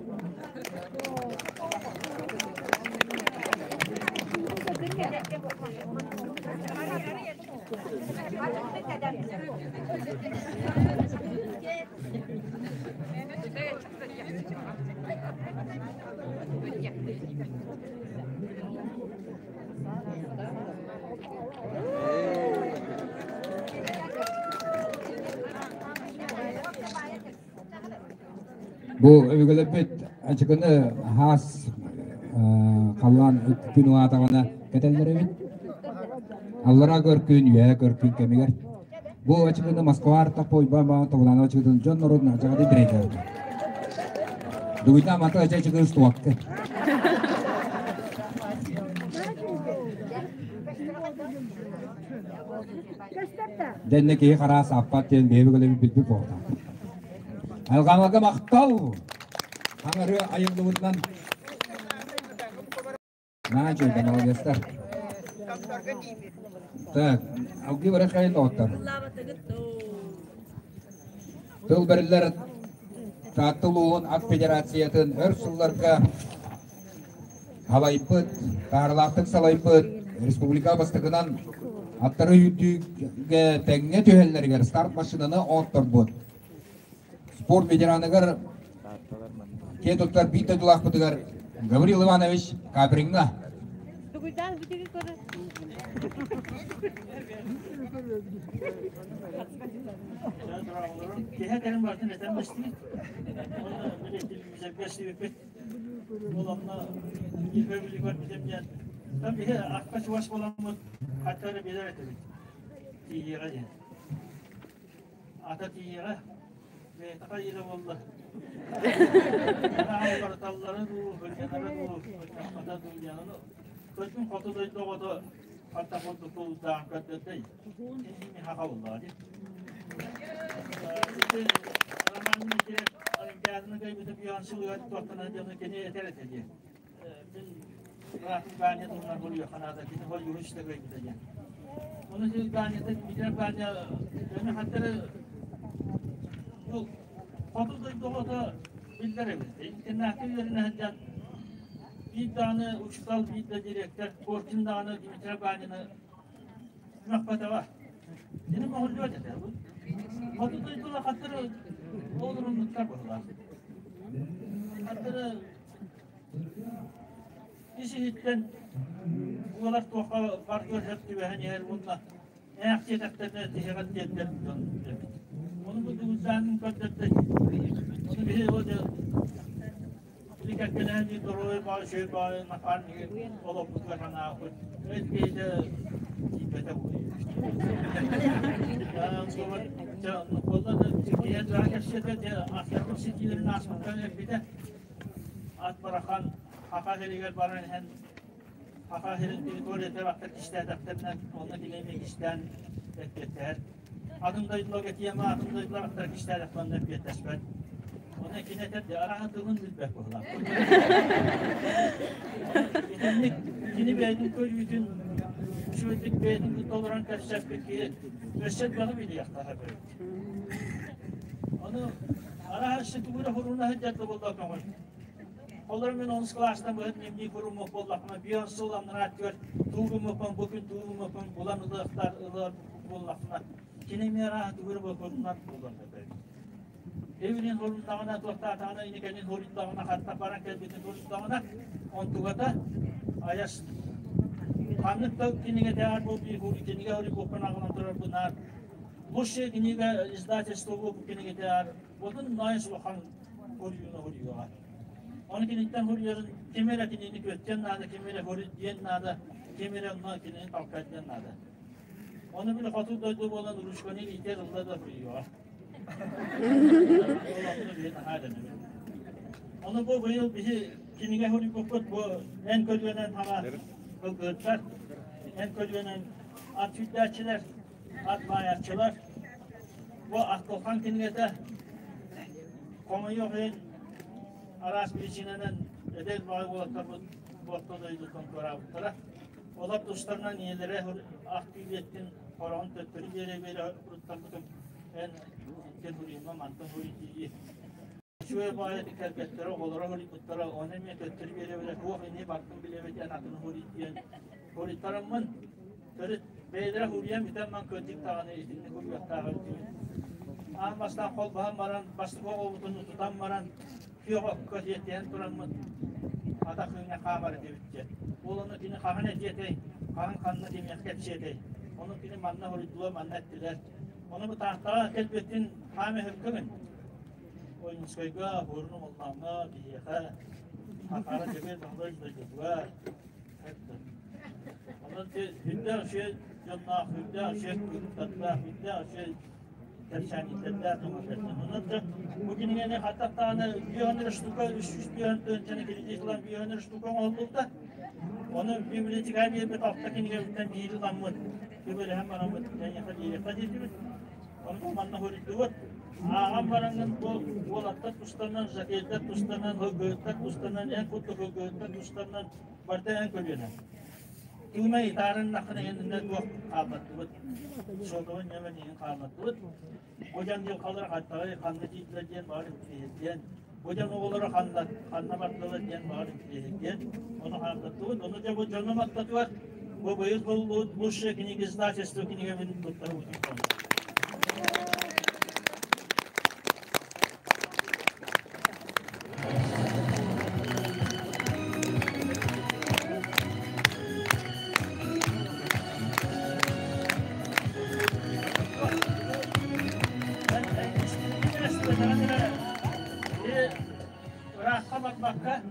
Бу өбүгэлэрбит ачыкыны хаас халлаан күн улаатаҕына кэтэллэр эбит. Аллараа көркүн, үөһээ көркүн кэмигэр. Бу ачыкыны Москва артах пойба баан тобулаан ачыкытын дьон норуотун ачаҕаты бирэйдээбит. Дугуйда амата ача ачыкы устуакка. Дэнне киһи хараас аппат диэн бэйэбит өлөбүт билбит буолта. Айылҕаналарга махтал! Хаҥыры айыллыбытынан Наһаа үчүгэй, молодецтар. Так, алгыы барар хайын доҕоттор. Тыл бэриллэр Таатта улууһун ат федерациятын өр сылларга салайбыт, таарылаахтык салайбыт республика бастакынан аттары үүтүүгэ тэҥҥэ түһэллэригэр старт машинаны оҥотторбут. Спорт ветераныгар киэн туттар биир дойдулаахпытыгар Гаврил Иванович Каприҥҥа. Киһи кэлин бартын этэн бэстибит. Бэстибиппит. Ол онно биир көрбүтүм диэн. Там биһи акка чугас буоламмыт хаттары билэр этибит. Тиийиэҕэ диэн. Ата тиийиэҕэ бэйэтэ хайыыра буолла. Барыталлара дуу, хырдьанара дуу, хата дуу диэн. Ону көтүн хоту дойду оҕото хатта курдук тулуурдаах көрдөрдөй. Ини хаха буоллаҕа дии. Ити Роман Дмитриев Олимпиаданы кыайбыта бүйэҕин сылыгар туохтанан дьону кини этэр этэ дии. Мин быраатым Ганя туһунан буруйуохха наада, кини хойууһу истэ кыайбыта диэн. Ону сир Ганята, Дмитрий Ганя дьону хаттары бу хоту дойду оҕото биллэр эбит. Интернакка үөрэнэ сылдьан биир даҕаны учуутал, биир да директор Коркин даҕаны Дмитрий Ганяны мөхпөтөҕө. Кини моһоллуот этэ. Хоту дойдула хаттары олоруннуктар буолла. Хаттары Ис-иһиттэн уолар туохха баргыар сөп түбэһэн иһэр уонна ээх диэтэхтэринэ тиһэҕэр тиэрдэр дьон эбит. Ону бу дугуйдаанын көрдөрдө. Ону биһи ол били кэккэлэһэн доруобай баҕа үчүгэй баҕа напарнигы олохпутугар санаабыт. Эт киһитэ тиийбэтэ буолуо. Буолла да киһи кэпсэтэ аттарбыт ситиилэрин ааспыттан эппитэ. Ат барахан Хаха сиригэр баран иһэн Хаха сирин территорията баттар кистээтэхтэринэ онно кини кистээн эппиэттэһэр. Атын дойдуларга тиэмэ атын дойдулар аттара кистээтэхтэринэ эппиэттэспэт. Оны кини этэр араһа тылын билбэт быһылаах. Итинник кини бэйэтин көрүүтүн үчүгэйдик бэйэтин кытта олорон кэпсэппит киһи өссө элбэҕи билиэхтээх эбит. Ону араһа өссө тугу эрэ хоруна сылдьар да буолла көҥүл. Олор мен онус кылаастан быһыт дневник хуруммук буоллахпына, биир сыл анараа өттүгэр туугуммуппун, бу күн туугуммуппун булан ылыахтар ылар буоллахпына, кини эмиэ арааһа тугу эрэ хорунар буолуон эбит. Эбилин хоруннаҕына, туохтаатаҕына, ини кэлин хоруйдаҕына, хатта баран кэлбитин хоруйдаҕына, онтугата айас ханнык да кинигэ бу кинигэ хоруйбуппун аҕалан турар бунаар лучшая книга издательство бу кинигэтээр отун найс улахан хоруйуна хоруйуоҕа. Оны киниттэн хоруйарын ким эрэ кинини көттен наада, ким эрэ хоруй диэн наада, ким эрэ онно кинини талкайдыан наада. Оны били хоту дойду буолан ручканы илиитигэр ылла да хоруйуоҕа. Оны бу быйыл биһи кинигэ хоруйбуппут бу эн көлүөнэн хаҥа кылгыттар, эн көлүөнэн ат сүүрдээччилэр, ат баайааччылар. Бу Ахтылхан кинигэтэ хомойуох иһин араас причинанан эдэр баҕа уолаттарбыт орто дойдуттан туораабыттара. Олор тустарынан ийэлэрэ ахтыы биэттин хороҕун төттөрү биэрэ-биэрэ туттарбытым эн итинтэн хуруйма мантан хуруй дии Үчүгэй баҕайы кэргэттэрэ, оҕолоро хоруйбуттара, ону эмиэ төттөрү биэрэбилэр, туох ини бартын билэбит, эн атын хоруй диэн хоруйтараммын, төрүт бэйэлэрэ хоруйан бүтэн ман кырдьык даҕаны итинник хоруйуохтаах эбитибит. Аан бастаан холбоһон баран, бастакы оҕобутун утутан баран, күөх окко сиэтиһэн тураммыт, атах ыҥҥа хаамар этибит диэн. Ол ону кини хаһан этиэтэй, хаһан ханна кимиэхэ кэпсиэтэй? Ону кини манна хоруйдула, манна эттилэр. Ону бу Тааттаҕа кэлбиттин хаам өһөркөмүн. Ойуунускайга, Буорун Омоллооҥҥо, биһиэхэ, Хахара Дьөгүөр Баһылай дойдутугар Онон сүрдээх үчүгэй дьонноох, сүрдээх үчүгэй кыргыттардаах, сүрдээх үчүгэй кэпсээнньиттэрдээх дьон Онон бу кинигэни хаттахтаҕына 500 штука, 300 тыһыынчаны кредит ылан 500 штука оҥоһуллубута. Ону библиотекаҕа биэрбит алта кинигэбиттэн биири ыламмыт, көмөлөһөн бараммыт, эйиэхэ биэриэххэ диэтибит. Ону манна хоруйдубут. Ааҕан бараҥҥын бу уолаттар тустарынан, жакейдар тустарынан, һылгыһыттар тустарынан, эн курдук һылгыһыттар тустарынан барыта эн көлүөнэ. Тыына итаарыннаххына иннинэ туох хааллардыбыт. Сотовой нөмер иһин хааллардыбыт. Бу дьон дьылҕалара хаттаҕай ханна тиийдилэр диэн баҕар интириэһиргиэн. Бу дьон оҕолоро ханна ханна бардылар диэн баҕар интириэһиргиэн. Ону хааллардыбыт. Ону дьэ бу дьонум аттатыгар бу быйыл буллубут лучшая книга издательство кинигэбин туттарыбытым. Ыраахха барбакка,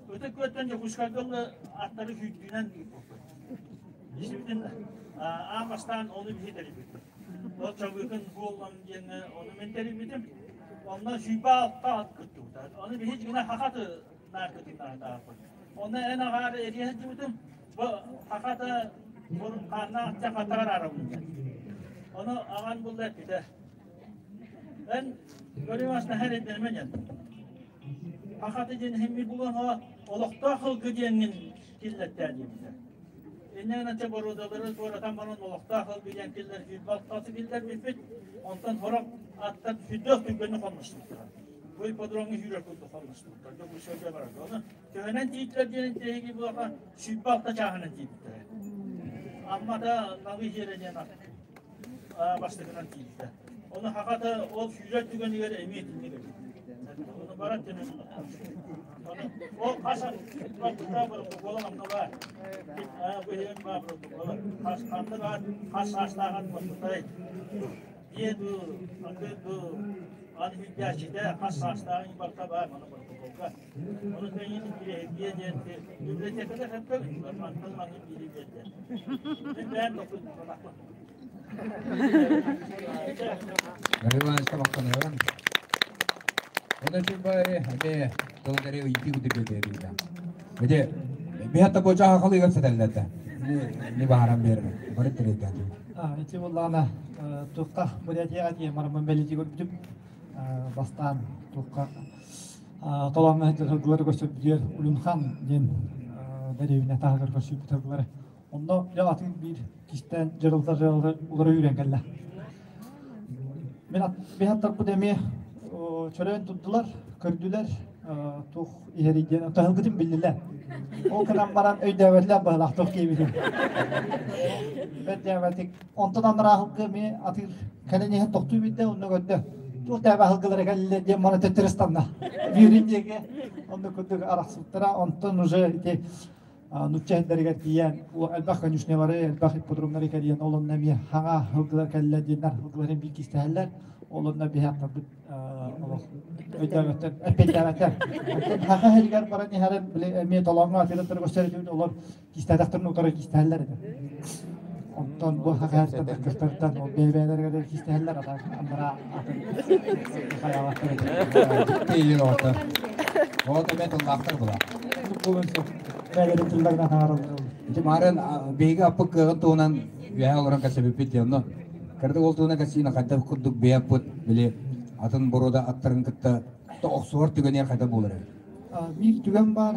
Ытык Күөлтэн Дьокуускайга аттары сүүрдүүнэн ыыппыппыт. Истибитин аан бастаан ону биһи тэрийбиппит. Ол Чабыыкын буоллам диэҥҥэ ону мин тэрийбитим. Онно 26 ат кыттыбыта. Ону биһи дьиҥинэ хахаты нааркытыннаахтаахпыт. Онно эн аҕаар эрийэ сылдьыбытым. Бу хахата хааннаах хатар арабын диэн. Ону аҕан булла эппитэ. Эн көрүҥ наһаа эрэйдэнэмэ диэн. Хахаты диэн иһиммит булан олохтоох ылгы диэҥҥин киллэртээ диэбитэ. Инньэ гынан боруодалары туоратан баран олохтоох ылгы диэн киллэр сүүрбэ киллэрбиппит. Онтон сорох аттар сүрдээх түргэнник хонностубуттара. Бу ипподромҥа сүүрэр курдук хонностубуттар. Дьокуускайга барарга. Ону төһөнөн тиийдилэр диэн интэриэһиргии буоллаха 26 чааһынан тиийбиттэрэ. Аммата Налыы сиэрэ диэн бастакынан тиийбитэ. Ону хахата ол сүүрэр түгэнигэр эмиэ итинник эбит. Ону баран төнөн Ол хас протокола манна баар. Бу иһин баар протокола. Хас ханна баар, хас саастааҕар буолбутай. Диэ дуу, аты дуу, аны хүндээччитэ хас саастааҕын барыта баар маны протоколга. Ону тэҥин интириэһиргиэ диэн библиотекада сөпкө мантан маннык биири биэрдэ. Мен бэйэм документалаахпын. Гаврил Ивановичка махтаныгын. Оны чүмбай эме тылгары ыйытыы куту Бите биһатта боча хахалыгар сэтэллэтэ. Не бааран берме. Бары тирейдәти. Ити буллаана туохта Бурятияға тиийэн бараммын бэлиэтии көрбүтүм. Бастаан туохха толооҥҥо сылдьар сылгылары көрсөрбүтүгэр Улюнхан диэн дэриэбинэ таһыгар көрсүбүт сылгылары. Онно дьэ атын биир кистээн дьарылта улары үүрэн кэллэ. Мин аттарбыт эмиэ чөрөөн турдулар, көрдүлэр, туох иһэрий диэн таһылгытын биллилэр. Ол гынан баран өйдөөбөтүлэр быһалаах туох киэбитин. Бэрдээбэтик. Онтон анараа аһылгы эмиэ атыыр кэлэн иһэн тохтуу билдэ, онно көрдө. Туох тээбэ аһылгылара кэллилэр диэн маны төттөрү Биирин диэки онно курдук арахсыбыттара. Онтон уже ити нуучча иһиттэригэр тиийэн элбэх конюшнялары, элбэх ипподромнары кэрийэн ол онно эмиэ хаҥа ылгылар кэллэ диэннэр ылгыларын биир кистэһэллэр. Ол онно биһи аттарбыт олох өйдөөбөттөр, эппиэттээбэттэр. Оттон хаха иһигэр баран иһэрин били эмиэ толооҥҥо атыылаттары көрсөр этибит, олор кистээтэхтэрин утары кистэһэллэр этэ. Онтон бу хаха иһиттэн ол бэйэ-бэйэлэригэр кистэһэллэр, ата андараа атын хайаабаттар этэ. Тиийин оҕото. Оҕото эмиэ тыллаахтар була. Буолуон сөп. Бэйэлэрин тылларынан таһаараллар. Ити маарын биһиги аппыт кыаҕын туһунан үөһэ олорон кэпсэппиппит дии онно. Кырдык ол туһунан кэпсиин хайдах курдук бэйэппит били атын боруода аттарын кытта охсуһар түгэнигэр хайдах буолар эбит? Биир түгэн баар,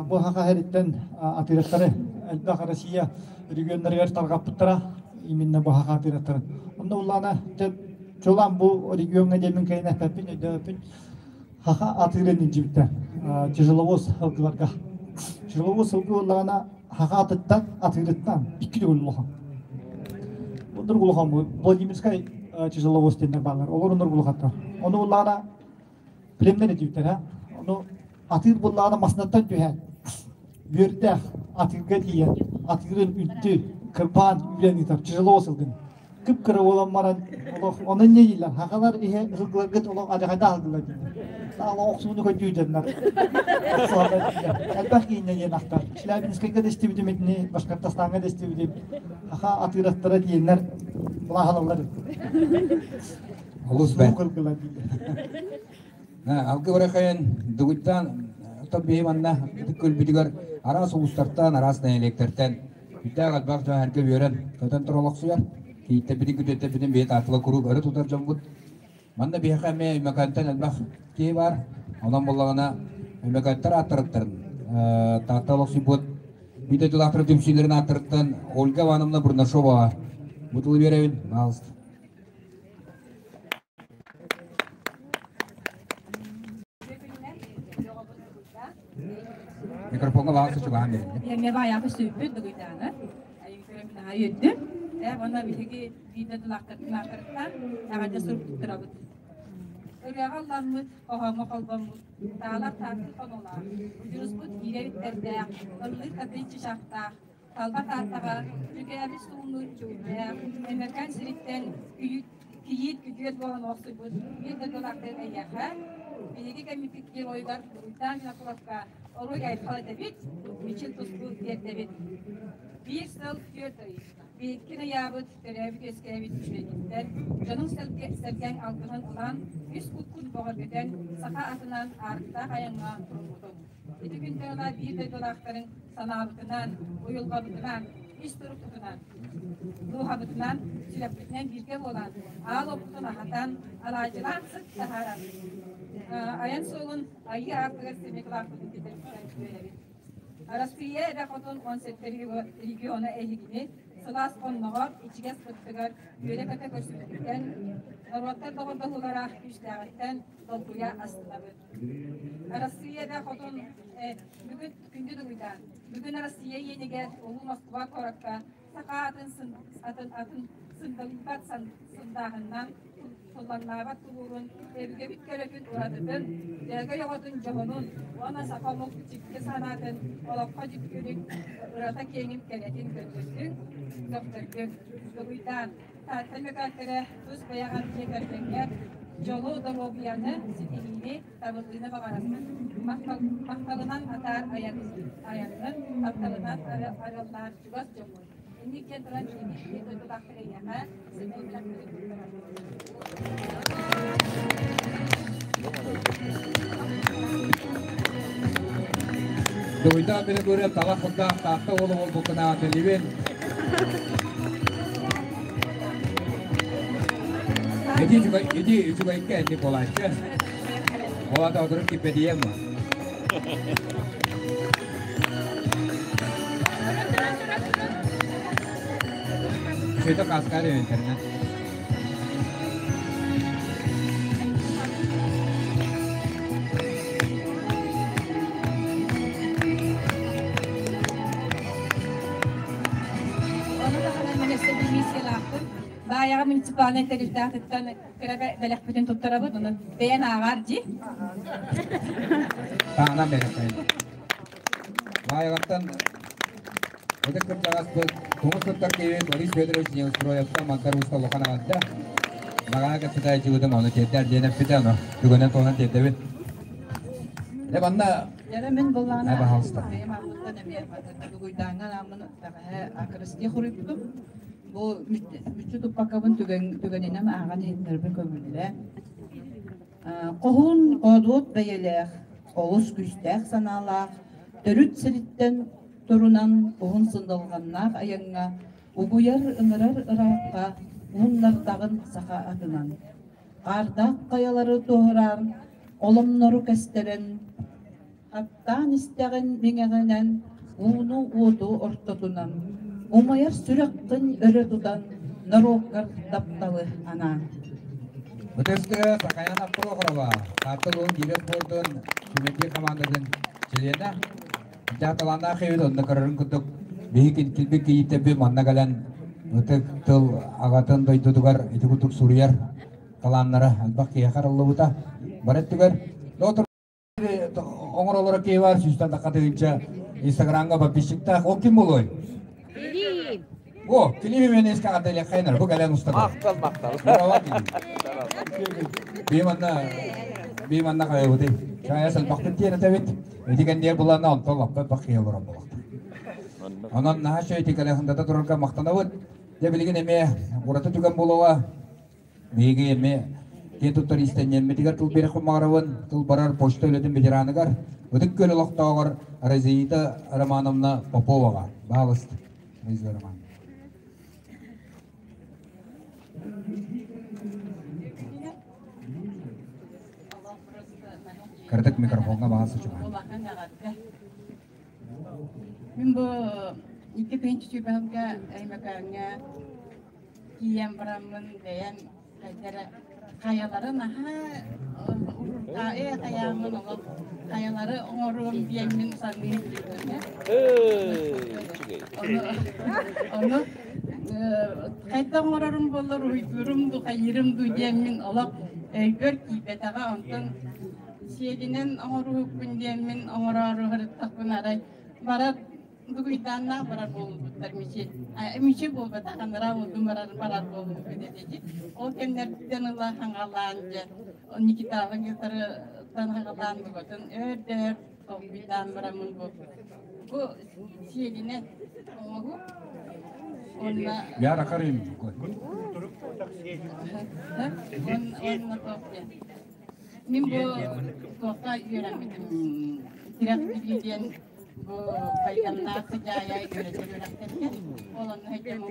бу Саха сириттэн атыыраттары элбэх Россия регионнарыгар тарҕаппыттара, именно бу Саха атыыраттарын. Онно улаана чулаан бу региоҥҥа диэммин кэлин эппэппин, өйдөөбөппүн. Саха атыырын илдьибиттэр тяжеловоз сылгыларга. Тяжеловоз сылгы буоллаҕына Саха атыттан, атыырыттан икки төгүл улахан. Оннук улахан бу Владимирскай тяжеловоз диэннэр бааллар. Олор оннук улахаттар. Ону буллаҕына племнэр этибиттэр. Ону атыыр буллаҕына маснаттан түһэн үөрдээх атыырга тиийэн атыырын үнтү кырбаан үүрэн ыытар тяжеловоз сылгын. Кып-кыра буолан баран олох онон не дииллэр хахалар иһэ ыһылгыларгыт олох адьахайда аһылгылар дииллэр. Саала охсууну көрдүүдэннэр. Элбэх кииннэ диэн ахтар. Челябинскайга да истибитим итини, Башкортостаҥҥа да истибитим. Хаха атыыраттара диэннэр былааһалаллар. Олус бэрт. Алгы барахайын дугуйдаан биһи манна көлбүтүгэр араас улуустартан, араас нэһилиэктэртэн Үрдээх элбэх дьон эргэ үөрэн, көтөн туран олохсуйар. Кийииттэрбитин, күтүөттэрбитин биһи таатыла куруук өрө тутар дьоммут. Манна биһиэхэ эмиэ Өймөкөөнтөн элбэх киһи баар. Онон буоллаҕына Өймөкөөттөр ааттарыттан Таатта олохсуйбут биир дойдулаахтар түмсүүлэрин ааттарыттан Ольга Ивановна Бурнашова бу тылы биэрэбин. Пожалуйста. Микрофоҥҥа баҕас чугаһаан биэрин. Эмиэ баайаакы сүүппүт дугуйдааны. Наһаа үөрдүм. Уонна биһиги биирдэ тулаахтарыттан эҕэрдэ сурук туттарабыт. Ырыаҕа ылламмыт, хоһооҥҥо холбоммут, таалар тааттыы хонуулаах, удьуруспут киирэ биттэрдээх, ыллыыр татыйык чычахтаах, талба Тааттаҕа дьүкээбит сууннуур дьүктээх, Өмөкөөн сириттэн кийиит күтүөт буолан олохсуйбут биир дойдулаахтарын эйиэхэ, биһиги кэммит геройугар Дугуйдаан Винокуровка оруй айхал этэбит, мичил туску тиэрдэбит. Биир сыл түөрт ый биһиккин ыйаабыт, төрөөбүт-үөскээбит үчүгэйгиттэн, дьонуҥ сэргэҥ алгыһын ылан, үс куккун бөҕөргөтөн, саха атынан аарыктаах айаҥҥа туруммутуҥ. Ити күнтэн ыла биир дойдулаахтарын санаабытынан, уйулҕабытынан, ис турукпутунан, дууһабытынан, сүрэхпитинэн бииргэ буолан, аал оппутун аһатан, алаадьылаан сыт таһааран, айан суолун Айыы аартыгар сэмикылаахпытын киллэрбитинэн үөрэбит. Арассыыйа эбэ хотун 17 региона эһигини сылаас онноҕор, ичигэс быттыгар үөрэ-көтө көрсүбүтүттэн, норуоттар доҕордоһуулара күүстээҕиттэн долгуйа астынабыт. Арассыыйа да хотун бүгүн күндү дугуйдаан, бүгүн Арассыыйа иэнигэр Улуу Москва куоракка саха атын атын атын сындалыйбат сындааһынынан суллаҥнаабат тулуурун, өбүгэбит көлөтүн уратытын, дэлэгэй оҕотун дьоһунун уонна саха омук дьикти санаатын олоххо дьүккүнүн ырата киэҥин кэрэтин көрдөрдүҥ, сөхтөрдүҥ. Дугуйдаан, Таатта мөкөөттөрө тус бэйэҕэр дьиэ кэргэҥҥэр дьолу, доруобуйаны, ситиһиини, табыллыыны баҕарабын. Махталынан атаар айаннын, тапталынан арыаллаар чугас дьоммун. Инник диэн туран биһиги дойдулаахтар эйиэхэ сэмэй бэлэхтэри туттарабыт. Дугуйдаах били көрө таба курдаах таатта уолу буолбуккунаан билибин. Ити үчүгэй, ити үчүгэйгэ ити буолааччы. Ол ата отыруп киппетием. Сөйтө каскар интернет. Ону таһынан мен өссө бир миссиялаахпын. Баайаҕа муниципальнай тэрилтэҕититтэн кыра бэлэхпитин туттарабыт. Онон бэйэн ааҕаар дии. Таанан бэлэхпин. Баайаҕаттан ытык кырдьаҕаспыт тумус туттар киһи Борис Федорович Неустроевтан Мандар Уста улахан аҕадда. Баҕаһа кэпсэтээччибитин ону тиэрдэр диэн эппитэ, ону түгэнэн туһунан тиэрдэбит. Дьэ манна Дьэ мин буллаҕына Э, пожалуйста. бэйэм ааммыттан эмиэ Дугуйдааҥҥа анааммын бэҕэһээ акырыстыы хоруйбутум. Бу мүччү туппаккабын түгэн түгэнинэн ааҕан иһитиннэрбин көҥүллээ. Хоһуун хоодуот бэйэлээх, олус күүстээх санаалаах, төрүт сириттэн турунан уһун сындалҕаннаах айаҥҥа угуйар ыҥырар ыраахха ууннардаҕын саха атынан. Хаардаах хайалары туһураан, оломнору кэстэрэн, хаттаан истэҕин миҥэҕинэн, ууну-уоту ортотунан, умайар сүрэххин өрө тутан, норуоккар тапталы анаан. Ытыскы Сахаяна Прохорова, Таатта улууһун киирэ спордун сүүмэрдиир командатын чилиэнэ. Дьааталааннаах эбит, онно көрөрүн курдук биһи килбик кийииттэбит манна кэлэн ытык тыл аҕатын дойдутугар ити курдук суруйар талааннара элбэх киһиэхэ арыллыбыта. Бары өттүгэр оҥоролоро киһи бар сүүстэн тахха тыһыынча инстаграмҥа подписчиктаах ол ким буолуой? Клим. О, Клим мен эске аттайлахайнар бу кэлэн устата. Махтал, махтал. Биманна биманна кайыбыты. Чая салбахтын тиэрэ тэбит. Ити кэнниэр буланна онтон лаппа бакыйа олорон буолахтар. Онон наһаа шөй тикэлэхындата турарга махтанабыт. Дьэ билигин эмиэ ураты түгэн буолуоҕа. Биһиги эмиэ киэн туттар иистэнньэммитигэр тыл биэриэхпин баҕарабын. Тыл барар почта үлэтин ветераныгар, Ытык Күөл олохтооҕор Розита Романовна Поповаҕа. Баһаалыста, Розита Романовна. Кыратык микрофоҥҥа баҕа сычымаан. Мин бу 2000 сүүрбэһилгэ Өймөкөөҥҥө тиийэн бараммын бэйэм хайдара хайалары наһаа уруртаа хайааммын олох хайалары оҥоруом диэммин саныы ону ону хайдах оҥорорум буоллар уруйдуурум дуу хайыырым дуу диэммин олох өйбөр киирбэтэҕэ онтон сиэлинэн оҥоруһукпун диэммин оҥороору сырыттахпын арай барар Дугуйдааннаах барар буолбуттар мичил. Мичил буолбатах, анараа уолдун барар барар буолбут этэ. Ол кэмнэртэн ыла хаҥалаан дьэ Никиталын кытарыттан хаҥалаан букатын өр да өр толкуйдаан бараммын бу бу сиэлинэн оҥоһу уонна Яра Карим. Уонна Мин бу туохха үөрэммитим тирэх билии диэн бу Байганнаах сыдьаайа үөрэтэр үөрэхтэргэ ол онно сылдьан бу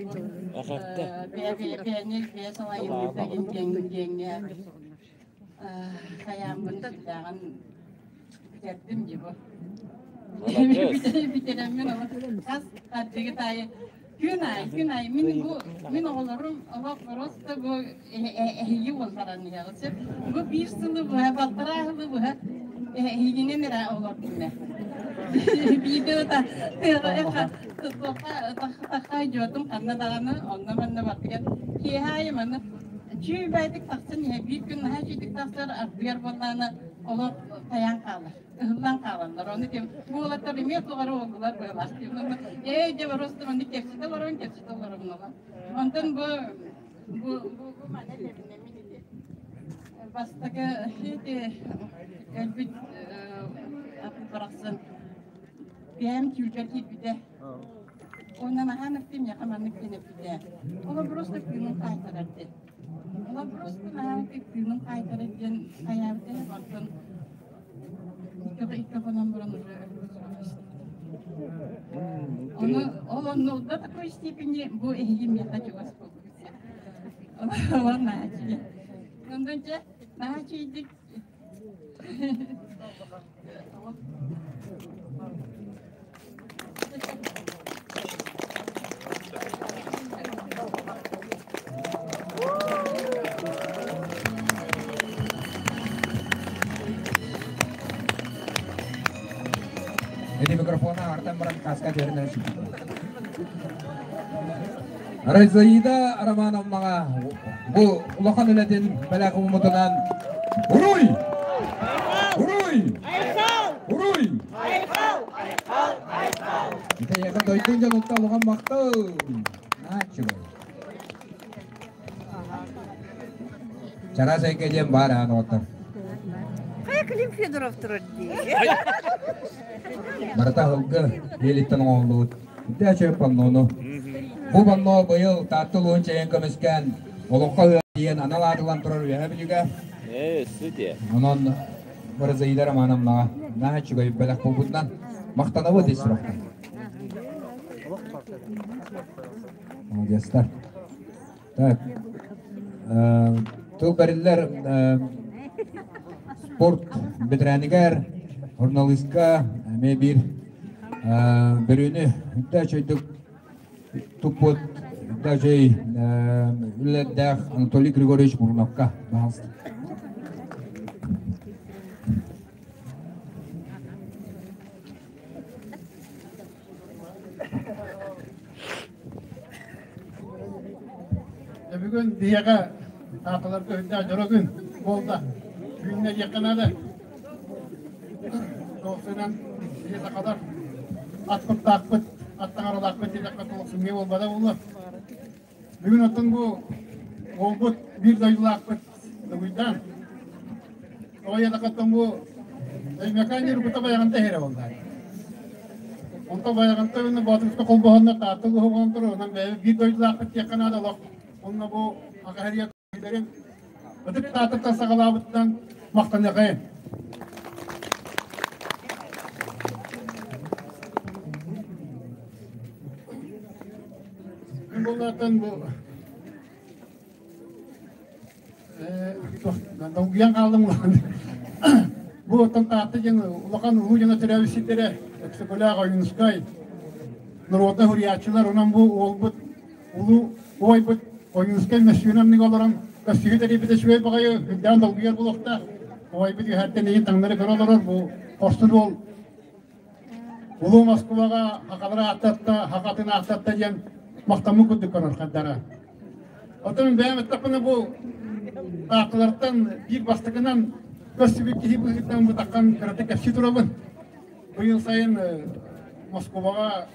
бэйэ-бэйэни бэйэ салайыныыта диэн диэҥҥэ хайааммын сүрдээҕин бүтэрдим дии бу. Бүтэрэммин хас хардыгыт аайы күн аайы күн аайы мин бу мин оҕолорум олох просто бу эһиги буолларан иһэҕит сөп бу биир сылы быһа балтараа сылы быһа эһигинэн эрэ олордум биирдэ тахха дьуотум ханна даҕаны онно манна бардыгар киэһэ аайы манна чүүбээтик тахсан иһэ биир күн наһаа үчүгдүк тахсар ардыгар буоллаҕына олох тайаан хаалар ыһыллан хаалаллар. Ону ким бу уолаттар эмиэ туох эрэ уоллулар быһыылаах. Ээ дьэ просто маннык кэпсэтэ олорон кэпсэтэ олоробун ола. Онтон бу бу бу бу маны тэбинэмин ити бастакы ити өлбүт барахсан бэйэм түүлбэр киирбитэ. Уонна наһаа мөктүм миэхэ маннык диэн эппитэ. Ола просто тыынын хаайтарар диэн. Ола просто наһаа тыынын хаайтарар диэн хайаабыта онтон Икки хонон баран уже Ону ол онно до такой степени бу эһиги миэхэ чугас буолбут. Ол нааччы. Онтон дьэ наһаа үчүгэйдик Эти микрофона артан баран каска түһэринэн Розаида Романовнаҕа бу улахан үлэтин бэлэх ууммутунан Уруй! Уруй! Уруй! Итиэхэ дойдун дьонуттан улахан махтал! Нааччыбай. Чараас эйгэ диэн баар аан оҕоттор. Хайа Клим Федоров турар дии. Барыта аһылгы диэлиттэн оҥоһуллубут. Үтэ паннону. Бу панно быйыл Таатта улууһун чэйин көмүскээн олоххо ыа диэн анал аатылан турар үөһэ бүлүүгэ. Ээ, өссө Онон Розаида Романовнаҕа наһаа үчүгэй бэлэх буолбутунан махтанабыт ис сүрэхтэн. Молодецтар. Так, тыл бэриллэр спорт бэтэрээнигэр, журналистка эмиэ биир бөрүөнү үтэ үчүгэйдик туппут үтэ үчүгэй үлэлэрдээх Анатолий Григорьевич Мурунавка. Пожалуйста. Бүгүн биһиэхэ тааталарга үрдээх дьоро күн буолла. Күннэ диэххэ наада. Туохсунан биһи сахалар ат куттаахпыт, ат таҥаралаахпыт диэтэххэ туохсуҥҥа буолбата буолуо. Бүгүн оттон бу уолбут биир дойдулаахпыт Дугуйдаан. Тоҕо диэтэххэ бу Өймөкөөн Ньургута Байаҕанта иһэрэ буолла. Онтон Байаҕанта уонна Боотурга холбоһоннор Таатта улууһа турар, онон бэйэбит биир дойдулаахпыт диэххэ наада олох. Онно бу Акаһарыйа ытык Тааттаттан саҕалаабыттан махтаныахайын. Буллартан бу долгуйан хааллым улахан. Бу оттон Таатта диэн улахан улуу дьоно төрөөбүт сирдэрэ Өксөкөлөөх Ойуунускай норуота суруйааччылар онон бу уолбут улуу убайбыт Ойуунускай мөссүөнэ анныга олорон көстүүһү тэрийбитэ үчүгэй баҕайы үрдээн долгуйар буолуохтаах. Убайбыт үөһэттэн иһин таҥнары көрө олорор бу хорсун уол Улуу Москубаҕа хахалары ааттатта, хахатын ааттатта диэн махтаммыт курдук көрөр хардара. Оттон бэйэм эттэхпинэ бу таатталартан биир бастакынан көрсүбүт киһи быһыытынан бутаххан кыратык кэпсии турабын. Быйыл сайын Москубаҕа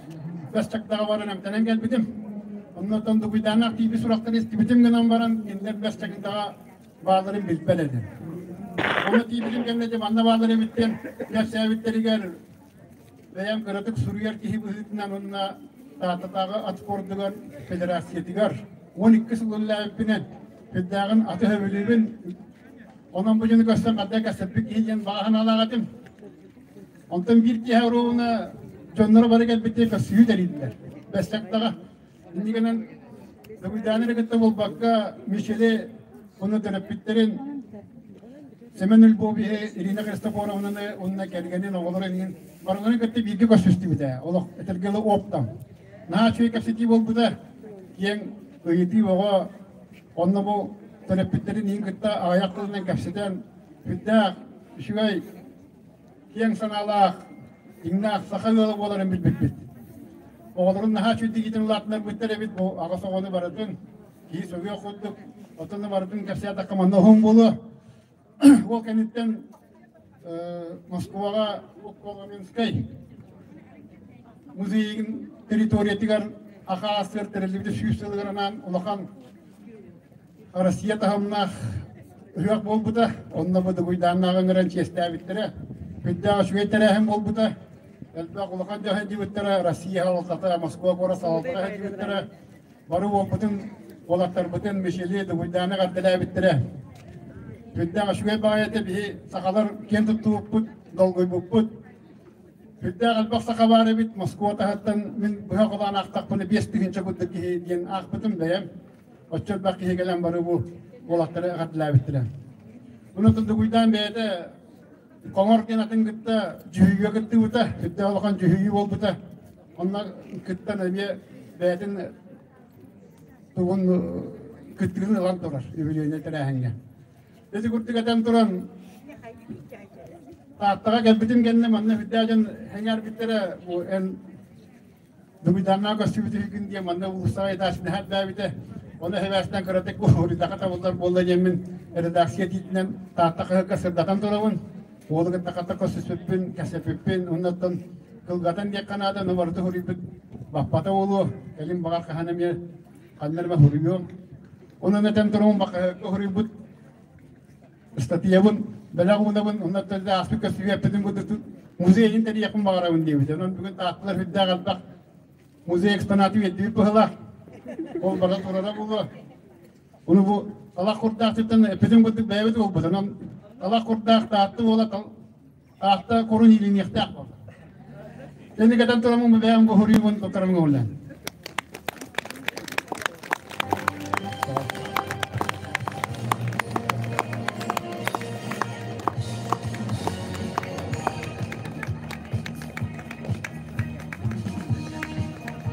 бэс чагдаҕа баран эмтэнэн кэлбитим. Оннуттан Дугуйдааннаах тиийбит сурахтары истибитим гынан баран кинилэр бэс чагдаҕа бааларын билбэт этим. Ону тиийбитим кэннэ дьэ манна баалар эбит диэн кэпсээбиттэригэр бэйэм кыратык суруйар киһи быһыытынан уонна Тааттатааҕы ат спордугар федерациятыгар 12 сыл үлэлээбиппинэн сүрдээҕин аты сөбүлүүбүн. Онон бу дьону көрсөн ханна кэпсэппит киһи диэн баҕа санаалаах этим. Онтон биир киэһэ оруобуна дьонноро бары кэлбиттии көрсүһүү тэрийдилэр. Бэстэктаҕа Инньэ гынан Дугуйдааны эрэ кытта буолбакка, Мишели уонна төрөппүттэрин Семен Львовиһы, Ирина Христофоровнаны уонна кэргэнин, оҕолорун иһин барыларын кытта бииргэ көрсүстүбүтэ. Олох этэргэ дылы оптом. Наһаа үчүгэй кэпсэтии буолбута. Киэҥ ыйытыы оҕо онно бу төрөппүттэрин иһин кытта аҕыйах тылынан кэпсэтэн, сүрдээх үчүгэй киэҥ санаалаах, дьиҥнээх саха ыала буоларын билбиппит. Оҕолорун наһаа үчүгэйдик иитэн улаатыннарбыттар эбит, бу аҕыс оҕону барытын киһи сөҕүөх курдук, оттон барытын кэпсээтэххэ манна уһун буолуо. Ол кэнниттэн Москваҕа Коломенскай музейын территориятыгар АХАСР тэриллибитэ 100 сылыгар анаан улахан Россия таһымнаах ыһыах буолбута. Онно бу Дугуйдааннааҕы ыҥыран чиэстээбиттэрэ. Сүрдээх үчүгэй тэрээһин буолбута. Элбэх улахан дьон сылдьыбыттара, Россия салалтата, Москва куорат салалтата сылдьыбыттара. Бары уолбутун, уолаттарбытын Мишели Дугуйдааны эҕэрдэлээбиттэрэ. Сүрдээх үчүгэй баҕайы этэ биһи сахалар киэн туттубуппут, долгуйбуппут. Сүрдээх элбэх саха баар эбит. Москва таһыттан мин быһа холоон аахтахпына 5000 курдук киһи диэн аахпытым бэйэм. Оччо элбэх киһи кэлэн бары бу. уолаттары эҕэрдэлээбиттэрэ. Онон Дугуйдаан бэйэтэ Хоҥор диэн атын кытта дьүһүйүүгэ кыттыбыта, сүрдээх улахан дьүһүйүү буолбута. Онно кыттан эмиэ бэйэтин тугун кыттыгын ылан турар үбүлүөйнэй тэрээһиҥҥэ. Ити курдук этэн туран Тааттаҕа кэлбитим кэннэ манна сүрдээх дьон сэҥээрбиттэрэ бу эн Дугуйдааннаах көстүбүт үһүгүн диэн манна уулуссаҕа этааччы элбээбитэ. Ону эһэбээстэн кыратык уруйдаха табыллар буолла диэммин редакция этиитинэн Таатта хаһыакка сырдатан турабын. Уолу кытта хата көрсүспүппүн, кэпсэппиппин, оннуттан кылгатан диэххэ наада, ону барыта суруйбут баппата буолуо. Кэлин баҕар хаһан эмиэ ханна эрэ суруйуом. Онон этэн турабын хаһыакка суруйбут ыстатыйабын бэлэх уунабын, оннуттан ааспыт көстүүэппитин курдук музейын тэрийиэхпин баҕарабын диэбитэ. Онон бүгүн Таатталар сүрдээх элбэх музей экспонаты үөрдүбүт быһыылаах. Ол бара турара буолуо. Ону бу талах курдаахтыттан эппитим курдук бэйэбит буолбут. Онон талах курдаах Таатта буола Таатта курун иилиниэхтээх буолла. Кэнник этэн тураммын бэйэм бу хуруйбун туттарым көҥүллээн.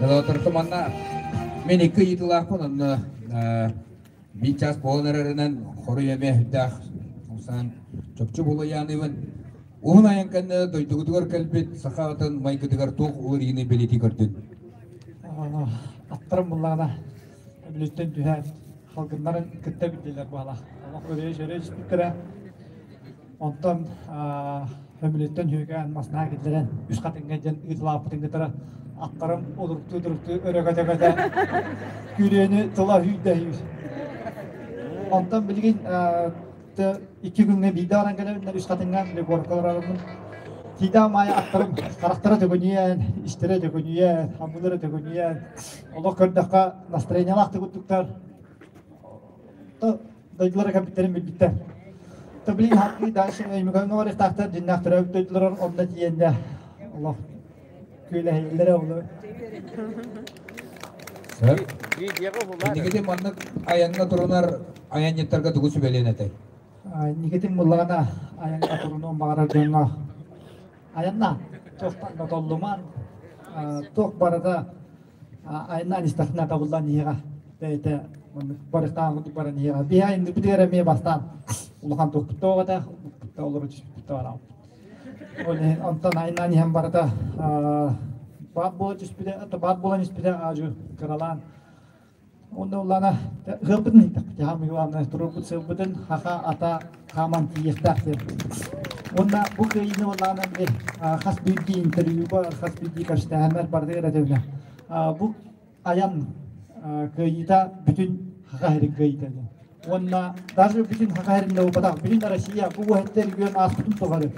Доҕотторго манна мен икки ыйытыылаахпын онно биир час буолан эрэринэн хоруй эмиэ сүрдээх умсаан чопчу булуйааныыбын. Уһун айан кэннэ дойдугутугар кэлбит саха атын майгытыгар туох уларыйыыны бэлиэтии көрдүн? Аттарым буллаҕына бүлүүттэн түһээт халгыннарын кытта билдилэр буолла. Олох өрө-өрө түспүттэрэ. Онтон Хөмүлүттэн Хүүкээн маснаһа киллэрэн үс хатыҥҥа диэн ыытылааппытын кытары аттарым удуруктуу-удуруктуу өрө көтө-көтө күрүөнү тыла сүүрдэ сүүр. Онтон билигин икки күҥҥэ биирдэ баран кэлэбин үс хатыҥҥа горка олоробун. Тиидээх маайа аттарым харахтара төкүнүйэн, истэрэ төкүнүйэн, хаммыылара төкүнүйэн, олох көрдөххө настроениялаах да курдуктар. Дойдулара кэлбиттэрин билбиттэр. Билигин хаккы дальше Өймөкөөҥҥө барыахтаахтар, дьиннээх төрөөбүт дойдуларар онно тиийэннэ олох күөлэһийэллэрэ олор. Сөп. Инникитин маннык айаҥҥа турунар айанньыттарга тугу сүбэлиэн этэй? Инникитин буллаҕына айаҥҥа турунуон баҕарар дьоҥҥо айанна туохтан да толлуман туох барыта айаннаан истэххинэ табыллан иһиэҕэ бэйэтэ маннык барыктаан курдук баран иһиэҕэ биһи иннибитигэр эмиэ бастаан улахан туохпут да этэ да олору түспүт да бараабыт ол иһин онтон айаннаан иһэн барыта баат буола түспүтэ баат буолан испитэ аажы кыралаан Онно улаана ыалбытын ыйдахпыт хаамыы главное туруорбут сыалбытын хаха ата хааман тиийиэхтээх диэн. Уонна бу кыайыыны улаана били хас биирдии интервьюга, хас биирдии көрсүтээһиннэр барытыгар этэбинэ. Бу айан кыайыыта бүтүн хаха сирин кыайыыта диэн. Уонна даже бүтүн хаха сирин да буолбатах, бүтүн Россия бу уһэттэр үгүөн ааспытын тухары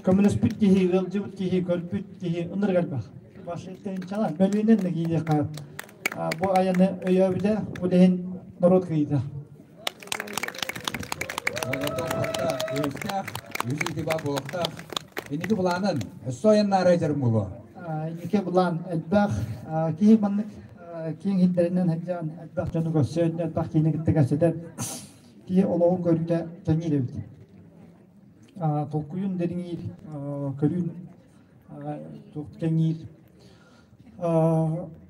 көмөлөспүт киһи, ыалдьыбыт киһи, көрбүт киһи ынырык элбэх. Башыттан бөлүөнэн да киириэххэ Бу айаны өйөөбүтэ, ол иһин норуот кыайыыта. Үөстээх, үс итиба буолуохтаах. Инники былаанын өссө айаннаары дьарым буолуо. Инники былаан элбэх. Киһи маннык киэҥ сирдэринэн сылдьан элбэх дьону көрсөн, элбэх киһини кытта кэпсэтэн киһи олоҕун көрүүтэ кэҥиир эбит. Толкуйун дириҥиир, көрүүн кэҥиир.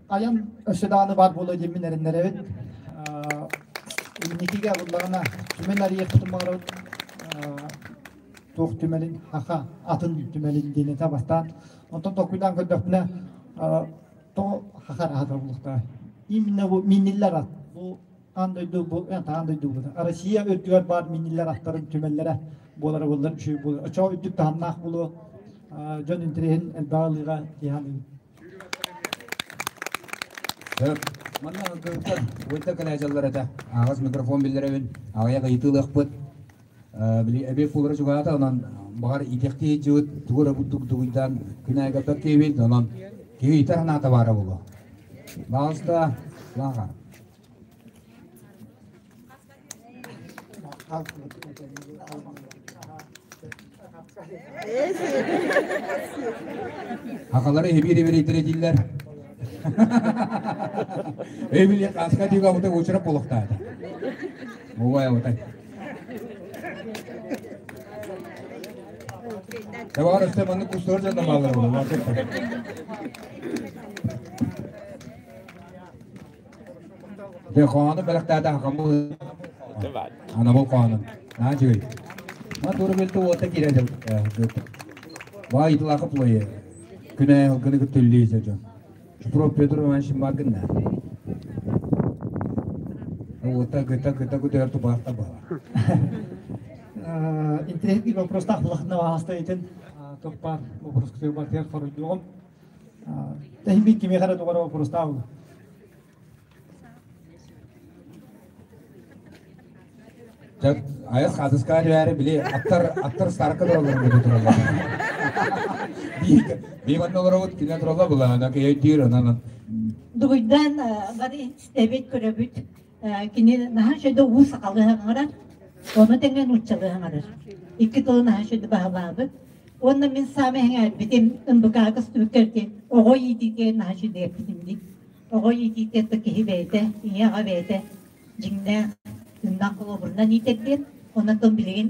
Айан өссө даҕаны баар буолуо диэммин эрэннэрэбин. Инникигэ буллаҕына түмэл арыйыахпытын баҕарабыт. Туох түмэлин, хаха атын түмэлин диэн этэ бастаан. Онтон толкуйдаан көрдөхпүнэ, тоҕо хаха аһатар буолуохтаах. Именно бу минниллэр ат. Бу аан дойду бу аан дойду буолар. Россия үрдүгэр баар минниллэр аттарын түмэллэрэ буолара буоллар үчүгэй буолар. Оччоҕо үрдүк таһымнаах буолуо. Дьон интэриэһин элбэҕи ылыыга дии саныыбын. Манна кыргыттар уйта кэлээдьаллар этэ. Аҕас микрофон биллэрэбин. Аҕыйах ыйытыылыахпыт. Били эбиэт буолара чугаата, онон баҕар иитиэхтии сылдьыбыт тугу эрэ курдук дугуйдаан күн аайы киһибит, онон киһи ыйытар санаата баара буолуо. Баҕалыста, лааҕа. Хахалары эбиир эбирийтэрэ дииллэр. Эбили хаска дига бу учурап болохтаата. Бувай отай. Давар өстө манны кустор жана балар болар. Де хоаны бэлэхтээдэ хакамы анабыл хоанын. Наа жигей. Ма туры билти уота кире Баа итылаакы плойы. Күнэ хылгыны күттүллүү жон. Чупров Петр Иванович Магынна. Уота гыта гыта гытар тубаахта бала. Интересный вопрос так булахна ваастайтын топпар вопрос күтөр бартыгар хоруйдугум. Тэхин кими хара тугара вопрос таабы. Айас хатыскаар бәрі били аттар аттар старка тураллар бу тураллар. Би манна олоробут кине туралла була ана кей анан. Дугуйдан бары истебит көрөбүт. Кини наһаа шөйдө уу сахалыы Оны тэҥэн уччалыы хаҥарар. Икки тылы наһаа шөйдө баһылаабыт. Уонна мин саамай хэҥээрбитим МБК көстүбүккэрти оҕо иитиитигэр наһаа шөйдө эппитим дии. Оҕо иитиитэ киһи бэйэтэ, ийэ аҕа бэйэтэ дьиҥнээх тыыннаах холобурунан иитэрдиэн. Онон билигин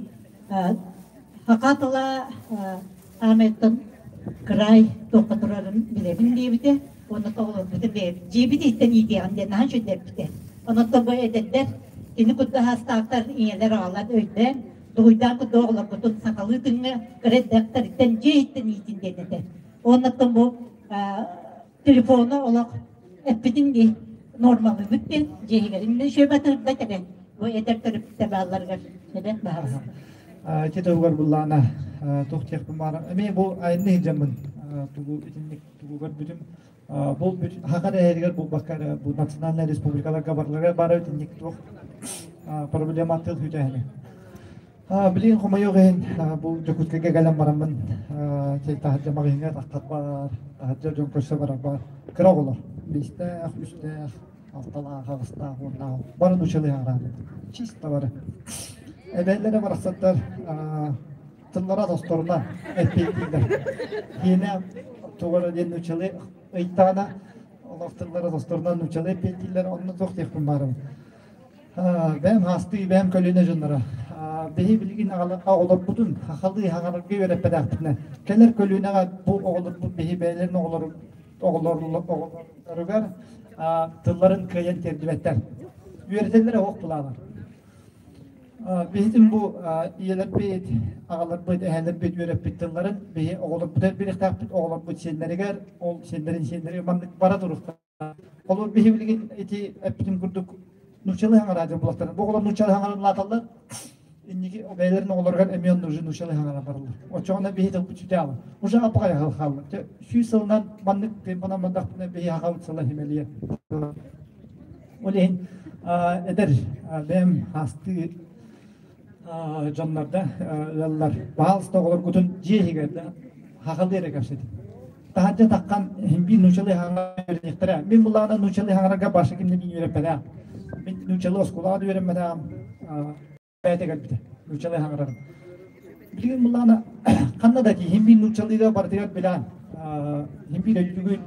саха тыла аамайыттан кыраай туохха турарын билэбин диэбитэ. Уонна оҕолорбутун бэйэбит дьиэбит иһиттэн иитиэҕин диэн наһаа үчүгэйдэрбитэ. Онон бу эдэрдэр кини курдук аастаахтар ийэлэр аҕалар өйдөөн дугуйдаан курдук оҕолоргутун сахалыы тыҥҥа кыра эрдэхтэриттэн дьиэ иһиттэн иитин диэн этэ. Уоннаттан бу телефону олох эппитин дии нормалыыбыт диэн дьиэһигэрин үчүгэй батырда кэлэн бу эдэр төрөппүттэр баалларыгар эбэ баһаҕа. Ити туһугар буллаана туох диэхпин баара. Эмиэ бу айанны иһдьэммин тугу итинник тугу көрбүтүм. Бу хака эһэригэр булбакка бу национальная республикаларга барларга бары итинник туох проблема тыл хүтэһини. Билигин хомойуох иһин бу Дьокуускайга кэлэн бараммын таһырдьа маҕаһыыҥҥа таххат бар, таһырдьа дьон көрсө барар бар. Кыра оҕолор биэстээх, үстээх, алталаах, аҕыстаах, уоннаах бары нуучалыы хараабыт. Чисто бары. Эбээлэрэ барахсаттар тыллара тосторуна эппиэттииллэр. Киинэ тугара диэн нуучалыы ыйдаана олох тыллара тосторуна нуучалыы эппиэттииллэр, онно туох диэхпин баарым. Бэйэм хаастыы, бэйэм көлүөнэ дьонноро. Биһи билигин оҕолорбутун хахалыы хаҥарарга үөрэппэтэхпитинэ, кэлэр көлүөнэҕэ бу оҕолорбут биһи бэйэлэрин оҕолоругар тылларын кыайан тиэрдибэттэр. Үөрэтэллэрэ оһох булаалар. Биһитин бу ийэлэрбит, аҕаларбыт, эһэлэрбит үөрэппит тылларын биһи оҕолорбутугар бириэхтээхпит, оҕолорбут сиэннэригэр, ол сиэннэрин сиэннэригэр маннык бара туруохтаах. Олор биһи билигин ити эппитим курдук нууччалыы хаҥараадьа булахтар. Бу оҕолор нууччалыы хаҥаран улааталлар. Инники бэйэлэрин оҕолоругар эмиэ нужны нууччалыы хаҥаран бараллар. Оччоҕуна биһи тылбыт сүтэ аҕа. Уже аппаҕай хаалла. Сүүс сылынан маннык темпанан бардахпына биһи хахабыт сыла химэлийэ. Ол иһин эдэр бэйэм хаастыы дьоннорда ыаллар баһаалыста оҕолоргутун дьиэ иһигэр да хахалыы эрэ кэпсэтин. Таһырдьа таххан химби нуучалыы хаҥарыахтара. Мин булаана нуучалыы хаҥарарга баша кимне мин үөрэппэтэҕим. Мин нуучалыы оскуолаҕа да үөрэммэтэҕим. Бэйэтэ кэлбитэ. Нуучалыы хаҥарарым. Билигин булаана ханна да тии химби нуучалыыга барытыгар билээн химби өйдүгүн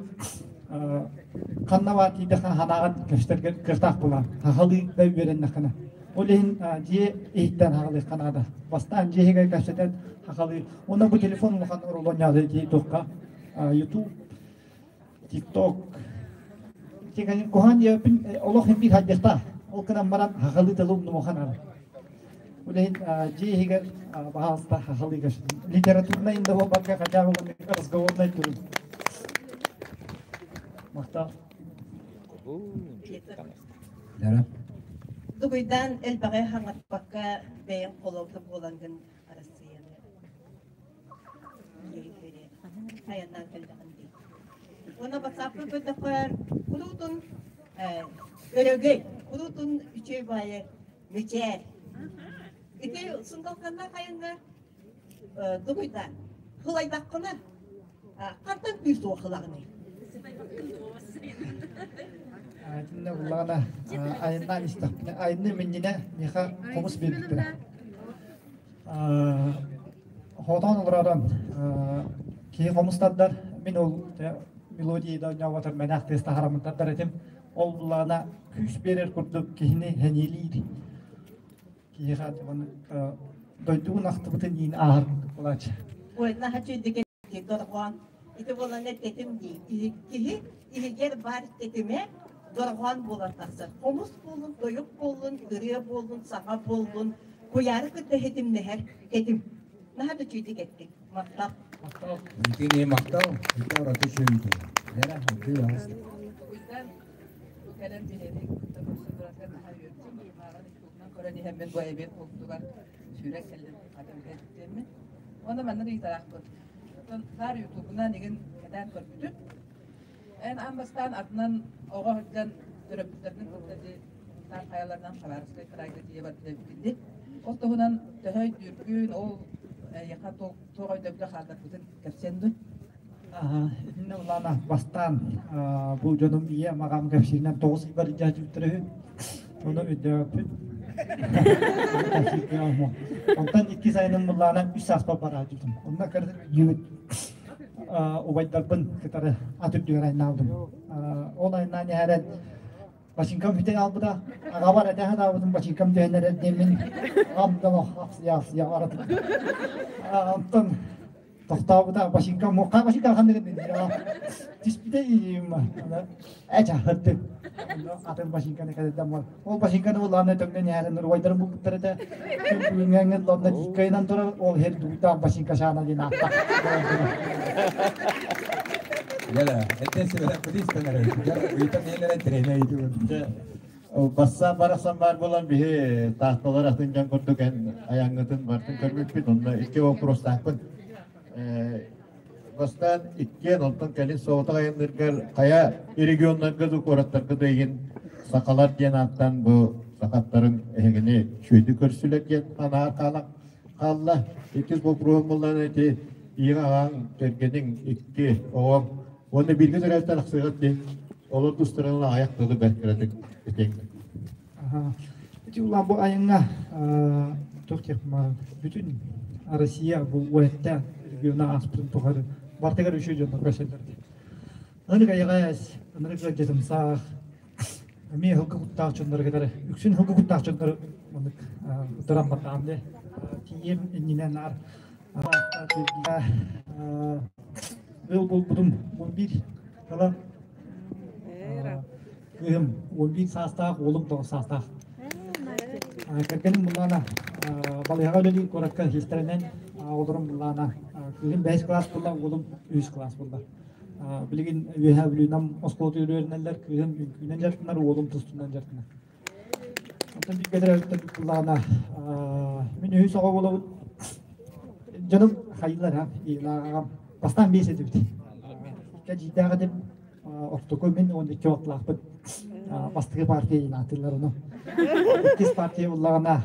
ханна баар тиийдэххэ ханаҕын кэпсэтэргэр кыахтаах буолаан хахалыы да үөрэннэххинэ. Ол иһин дьиэ иһиттэн хаҕалыахха наада. Бастаан дьиэ иһигэр кэпсэтэн хахалыы. Уонна бу телефон улахан оруолу дии туохха YouTube, TikTok. Куһаан диэппин олох химбиир хайдахтаах. Ол гынан баран хахалыы тылы умнумуха наада. Ол иһин дьиэ иһигэр баһаалыста хахалыы кэпсэтин. Литературнай инде буолбакка хотя бы разговорнай турун. Махтал. Дара. Дугуйдаан элбэҕи хаҥаппакка бэйэҥ холобур буолаҥгын Арассыыйаны айаннаан кэллэҕин дии. Уонна WhatsApp-ка көрдөххө, куруутун өрөгөй, куруутун үчүгэй баайы мичээр. Ити сундалканнаах айаҥҥа дугуйдаан хылайдаххына хантан күүс суох ылаҕыный? Итиннэ буллаҕына айаннаан истэхпинэ айанны минньинэ миэхэ хомус биэрбиттэрэ. Хотон олоророн киһи хомус тардар, мин ол мелодия да оонньооботор мэнээх тыас таһараммын тардар этим. Ол буллаҕына күүс биэрэр курдук киһини сэниэлиир. Киһиэхэ дойдугун ахтыбытын иин ааһар курдук буолааччы. Ой, наһаа үчүгэйдик дорҕоон. Ити буолан тэтим дии. Киһи, киһи иһигэр баар тэтимэ дорҕоон буолан тахсар. Хомус буоллун, тойук буоллун, ырыа буоллун, саҥа буоллун, куйаары кытта ситимнэһэр тэтим. Наһаа да үчүгэйдик эттиҥ. Махтал. Итини махтал, ити ураты үчүгэй. Лера, ылдыы аҕыс. Уйдан бу кэлэн биһиэни кытта көрсөн турарга наһаа үөрдүм. Мааҕын ютубунан көрөн иһэммин бу эбиэт буолтугар сүүрэн кэллим хатым кэлтиэммин. Уонна маннык ыйытараахпын. Оттон наар ютубунан игин кэтээн көрбүтүм. Эн аан бастаан атынан оҕо сылдьан төрөппүттэргин кытта ди наар хайаларынан Хабаровскай кыраайга тиийэ барбыт эбиккин дии. Ол туһунан төһө өйдүүргүн, ол эйиэхэ туох өйдөбүлү хаалларбытын кэпсиэн дуу? Итиннэ улаана бастаан бу дьонум ийэм аҕам кэпсииринэн 9 ыйбар илдьээччибиттэрэ үһү. Ону өйдөөбөппүн. Онтон иккис айаным буллаана үс сааспар барааччыбытым. Онно кырдыр өйдүүбүт убайдарбын кытары ат үрдүгэр айнаабытым. Ол айнаан иһэрэн бачыҥкам бүтэн албыта. Аҕабар этэ санаабытым бачыҥкам түһэн эрэр диэммин аҕам да ахсыйа-ахсыйа баратым. Онтон тохтообута башинка муха башинка ханныгын түспүтэ эчахырдык атын башинканы кэдэрдэн ол башинканы улаана төҥнөн иһэрин руайдарын булбуттар этэ бүгүҥҥэ лонна тиккайынан турар ол хер дугутаах башинка шаана диэн ааттаах. Яла, это себе путистан эрэ. Ыйтан нелere тренер идиот. Бассаан барахсан баар буолан биһи таатталар атын дьон курдук эн айаҥҥытын бартын көрбүппүт онно икки боппуруостаахпын. Бастаан иккиэн онтон кэлин соҕотох айанныыргар хайа регионнарга да куораттарга да игин сахалар диэн ааттаан бу сахаттарын эһигини үчүгэйдик көрсүлэр диэн санаа хаалла. Иккис боппуруоһум буоллаҕына ити ийэҥ аҕаҥ кэргэниҥ икки оҕоҥ уонна бииргэ төрөөбүттэр ахсыгыт дии. Олор тустарынан аҕыйах тылы бэрт кыратык этиэҥ. Ити улаан бу айаҥҥа туох диэх бүтүн Россия бу уэттэ региона ааспытын тухары бартыгар үчүгэй дьоннор көрсөллөр. Ынырык айаҕас, ынырык ыалдьытымсаах, эмиэ һылгы куттаах дьоннору кытары үксүн һылгы куттаах дьоннору маннык ытыран бардам де тиийиэм иннинэ наар ыал буолбутум 11 сыла кыыһым 11 саастаах, уолум 9 саастаах. Кэргэним буллаана балыыһаҕа үлэлиир куоракка сиэстэрэнэн оҕолорум буллаана кыыһым 5 класс булла, уолум 3 класс булла. Билигин Үөһээ Бүлүү Нам оскуолатыгар үөрэнэллэр, кыыһым үҥкүүнэн дьарыктанар, уолум тустуунан дьарыктанар. Онтон бииргэ төрөөбүттэр буоллаҕына, мин үһүс оҕо буолабын. Дьонум хайыылар ha, аҕам бастаан биэс этибит. Икки эдьиийдээх этим, ортоку мин уонна икки балтылаахпын. Бастакы партия диэн ааттыыллар ону. Иккис партия буоллаҕына,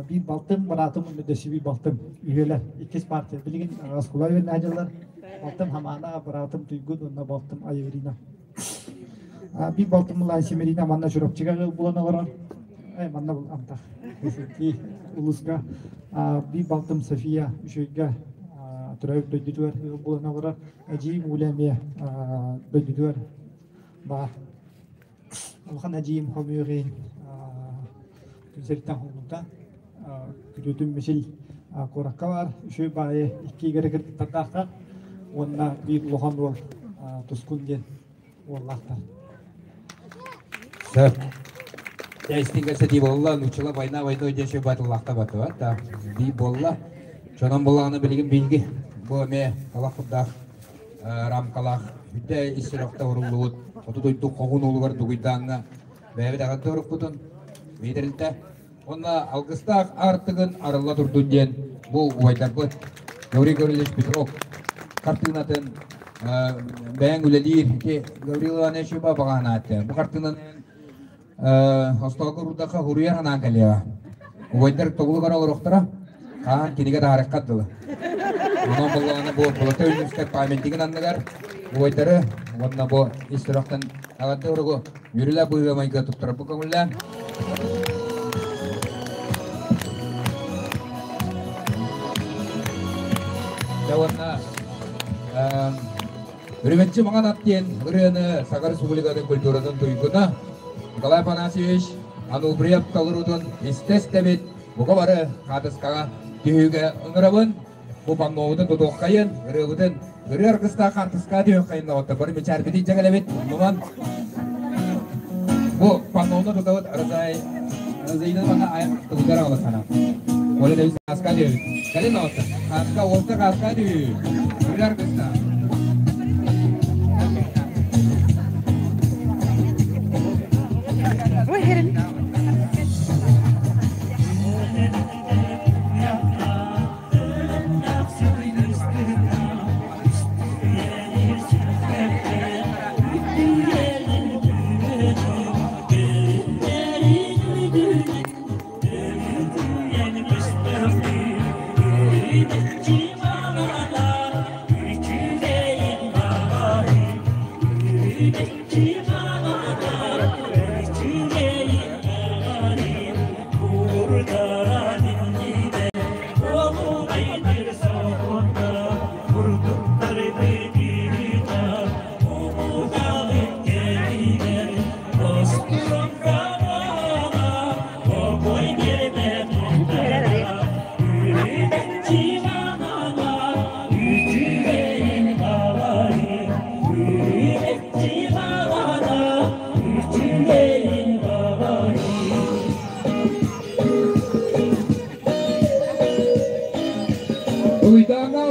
биир балтым, быраатым уонна дөссө биир балтым үһүөлэр. Иккис партия. Билигин оскуола үөрэнээччилэр. Балтым Хамаана, быраатым Туйгун уонна балтым Айыырина. Биир балтым Мулай Семерина манна Чурапчыга ыал буолан олорор. Манна амтах. Улууска. Биир балтым София Үчүгэйгэ төрөөбүт дойдутугар ыал буолан олорор. Эдьиийим Уля эмиэ дойдутугар баар. Улахан эдьиийим хомуйуох күн сириттэн хоммута. Күтүтүм Мичил куоракка баар. Үчүгэй баайы икки игирэ кыргыттардаахтар уонна биир улахан уол Тускун диэн уоллаахтар. Сөп. Истиҥ кэпсэтии буолла, нууччала война войной диэн сүр батыллаахта бардыбат да бии буолла. Чонон буллаҕына билигин билги бу эмиэ талах курдаах рамкалаах бүтэ ис сүрэхтэ уруллубут хоту дойду хоһуун уолугар дугуйдааҥҥа бэйэбит аҕа урукпутун миитэрилтэ уонна алгыстаах аартыгын арылла турдун диэн бу убайдарбыт Гаврил Гаврильевич Петров хартыынатын бэйэҥ үлэлиир ити Гаврил Иванович баҕанаатты бу хартыынаны Остолго урдаха хуруйар ханаан кэлиэҕэ. Убайдар тобулугар олоруохтара. Хаан кинигэ таарыкка дылы. Онон боллоҕуна бу Болотой Үлүскэ памятнигын анныгар убайдары уонна бу ис сүрэхтэн аҕадда уругу Мүрүлэ быһыамайга туттарарбы көҥүллээн. Дьэ уонна Үрүмэччи маҥан ат диэн ырыаны Саха Республикатын культуратын туйгуна Николай Афанасьевич Анубриев толоруутун истэ истэбит. Бука бары хаатыскаҕа түһүүгэ ыҥырабын. Бу паннобутун тутуоххайын, ырыабытын ырыа аргыстаах хаартыскаҕа түһүөххэйин доҕоттор. Бары мичээрбитин дьэҥэлэбит, умнуман. Бу паннону тутабыт Розай Розаина манна айан тылгар аҕаласана. Оля да хааска түһүбүт. Кэлин доҕоттор. Хааска, уолта хааска түһүү. Ырыа аргыстаах. Ой, херин. Уйдаана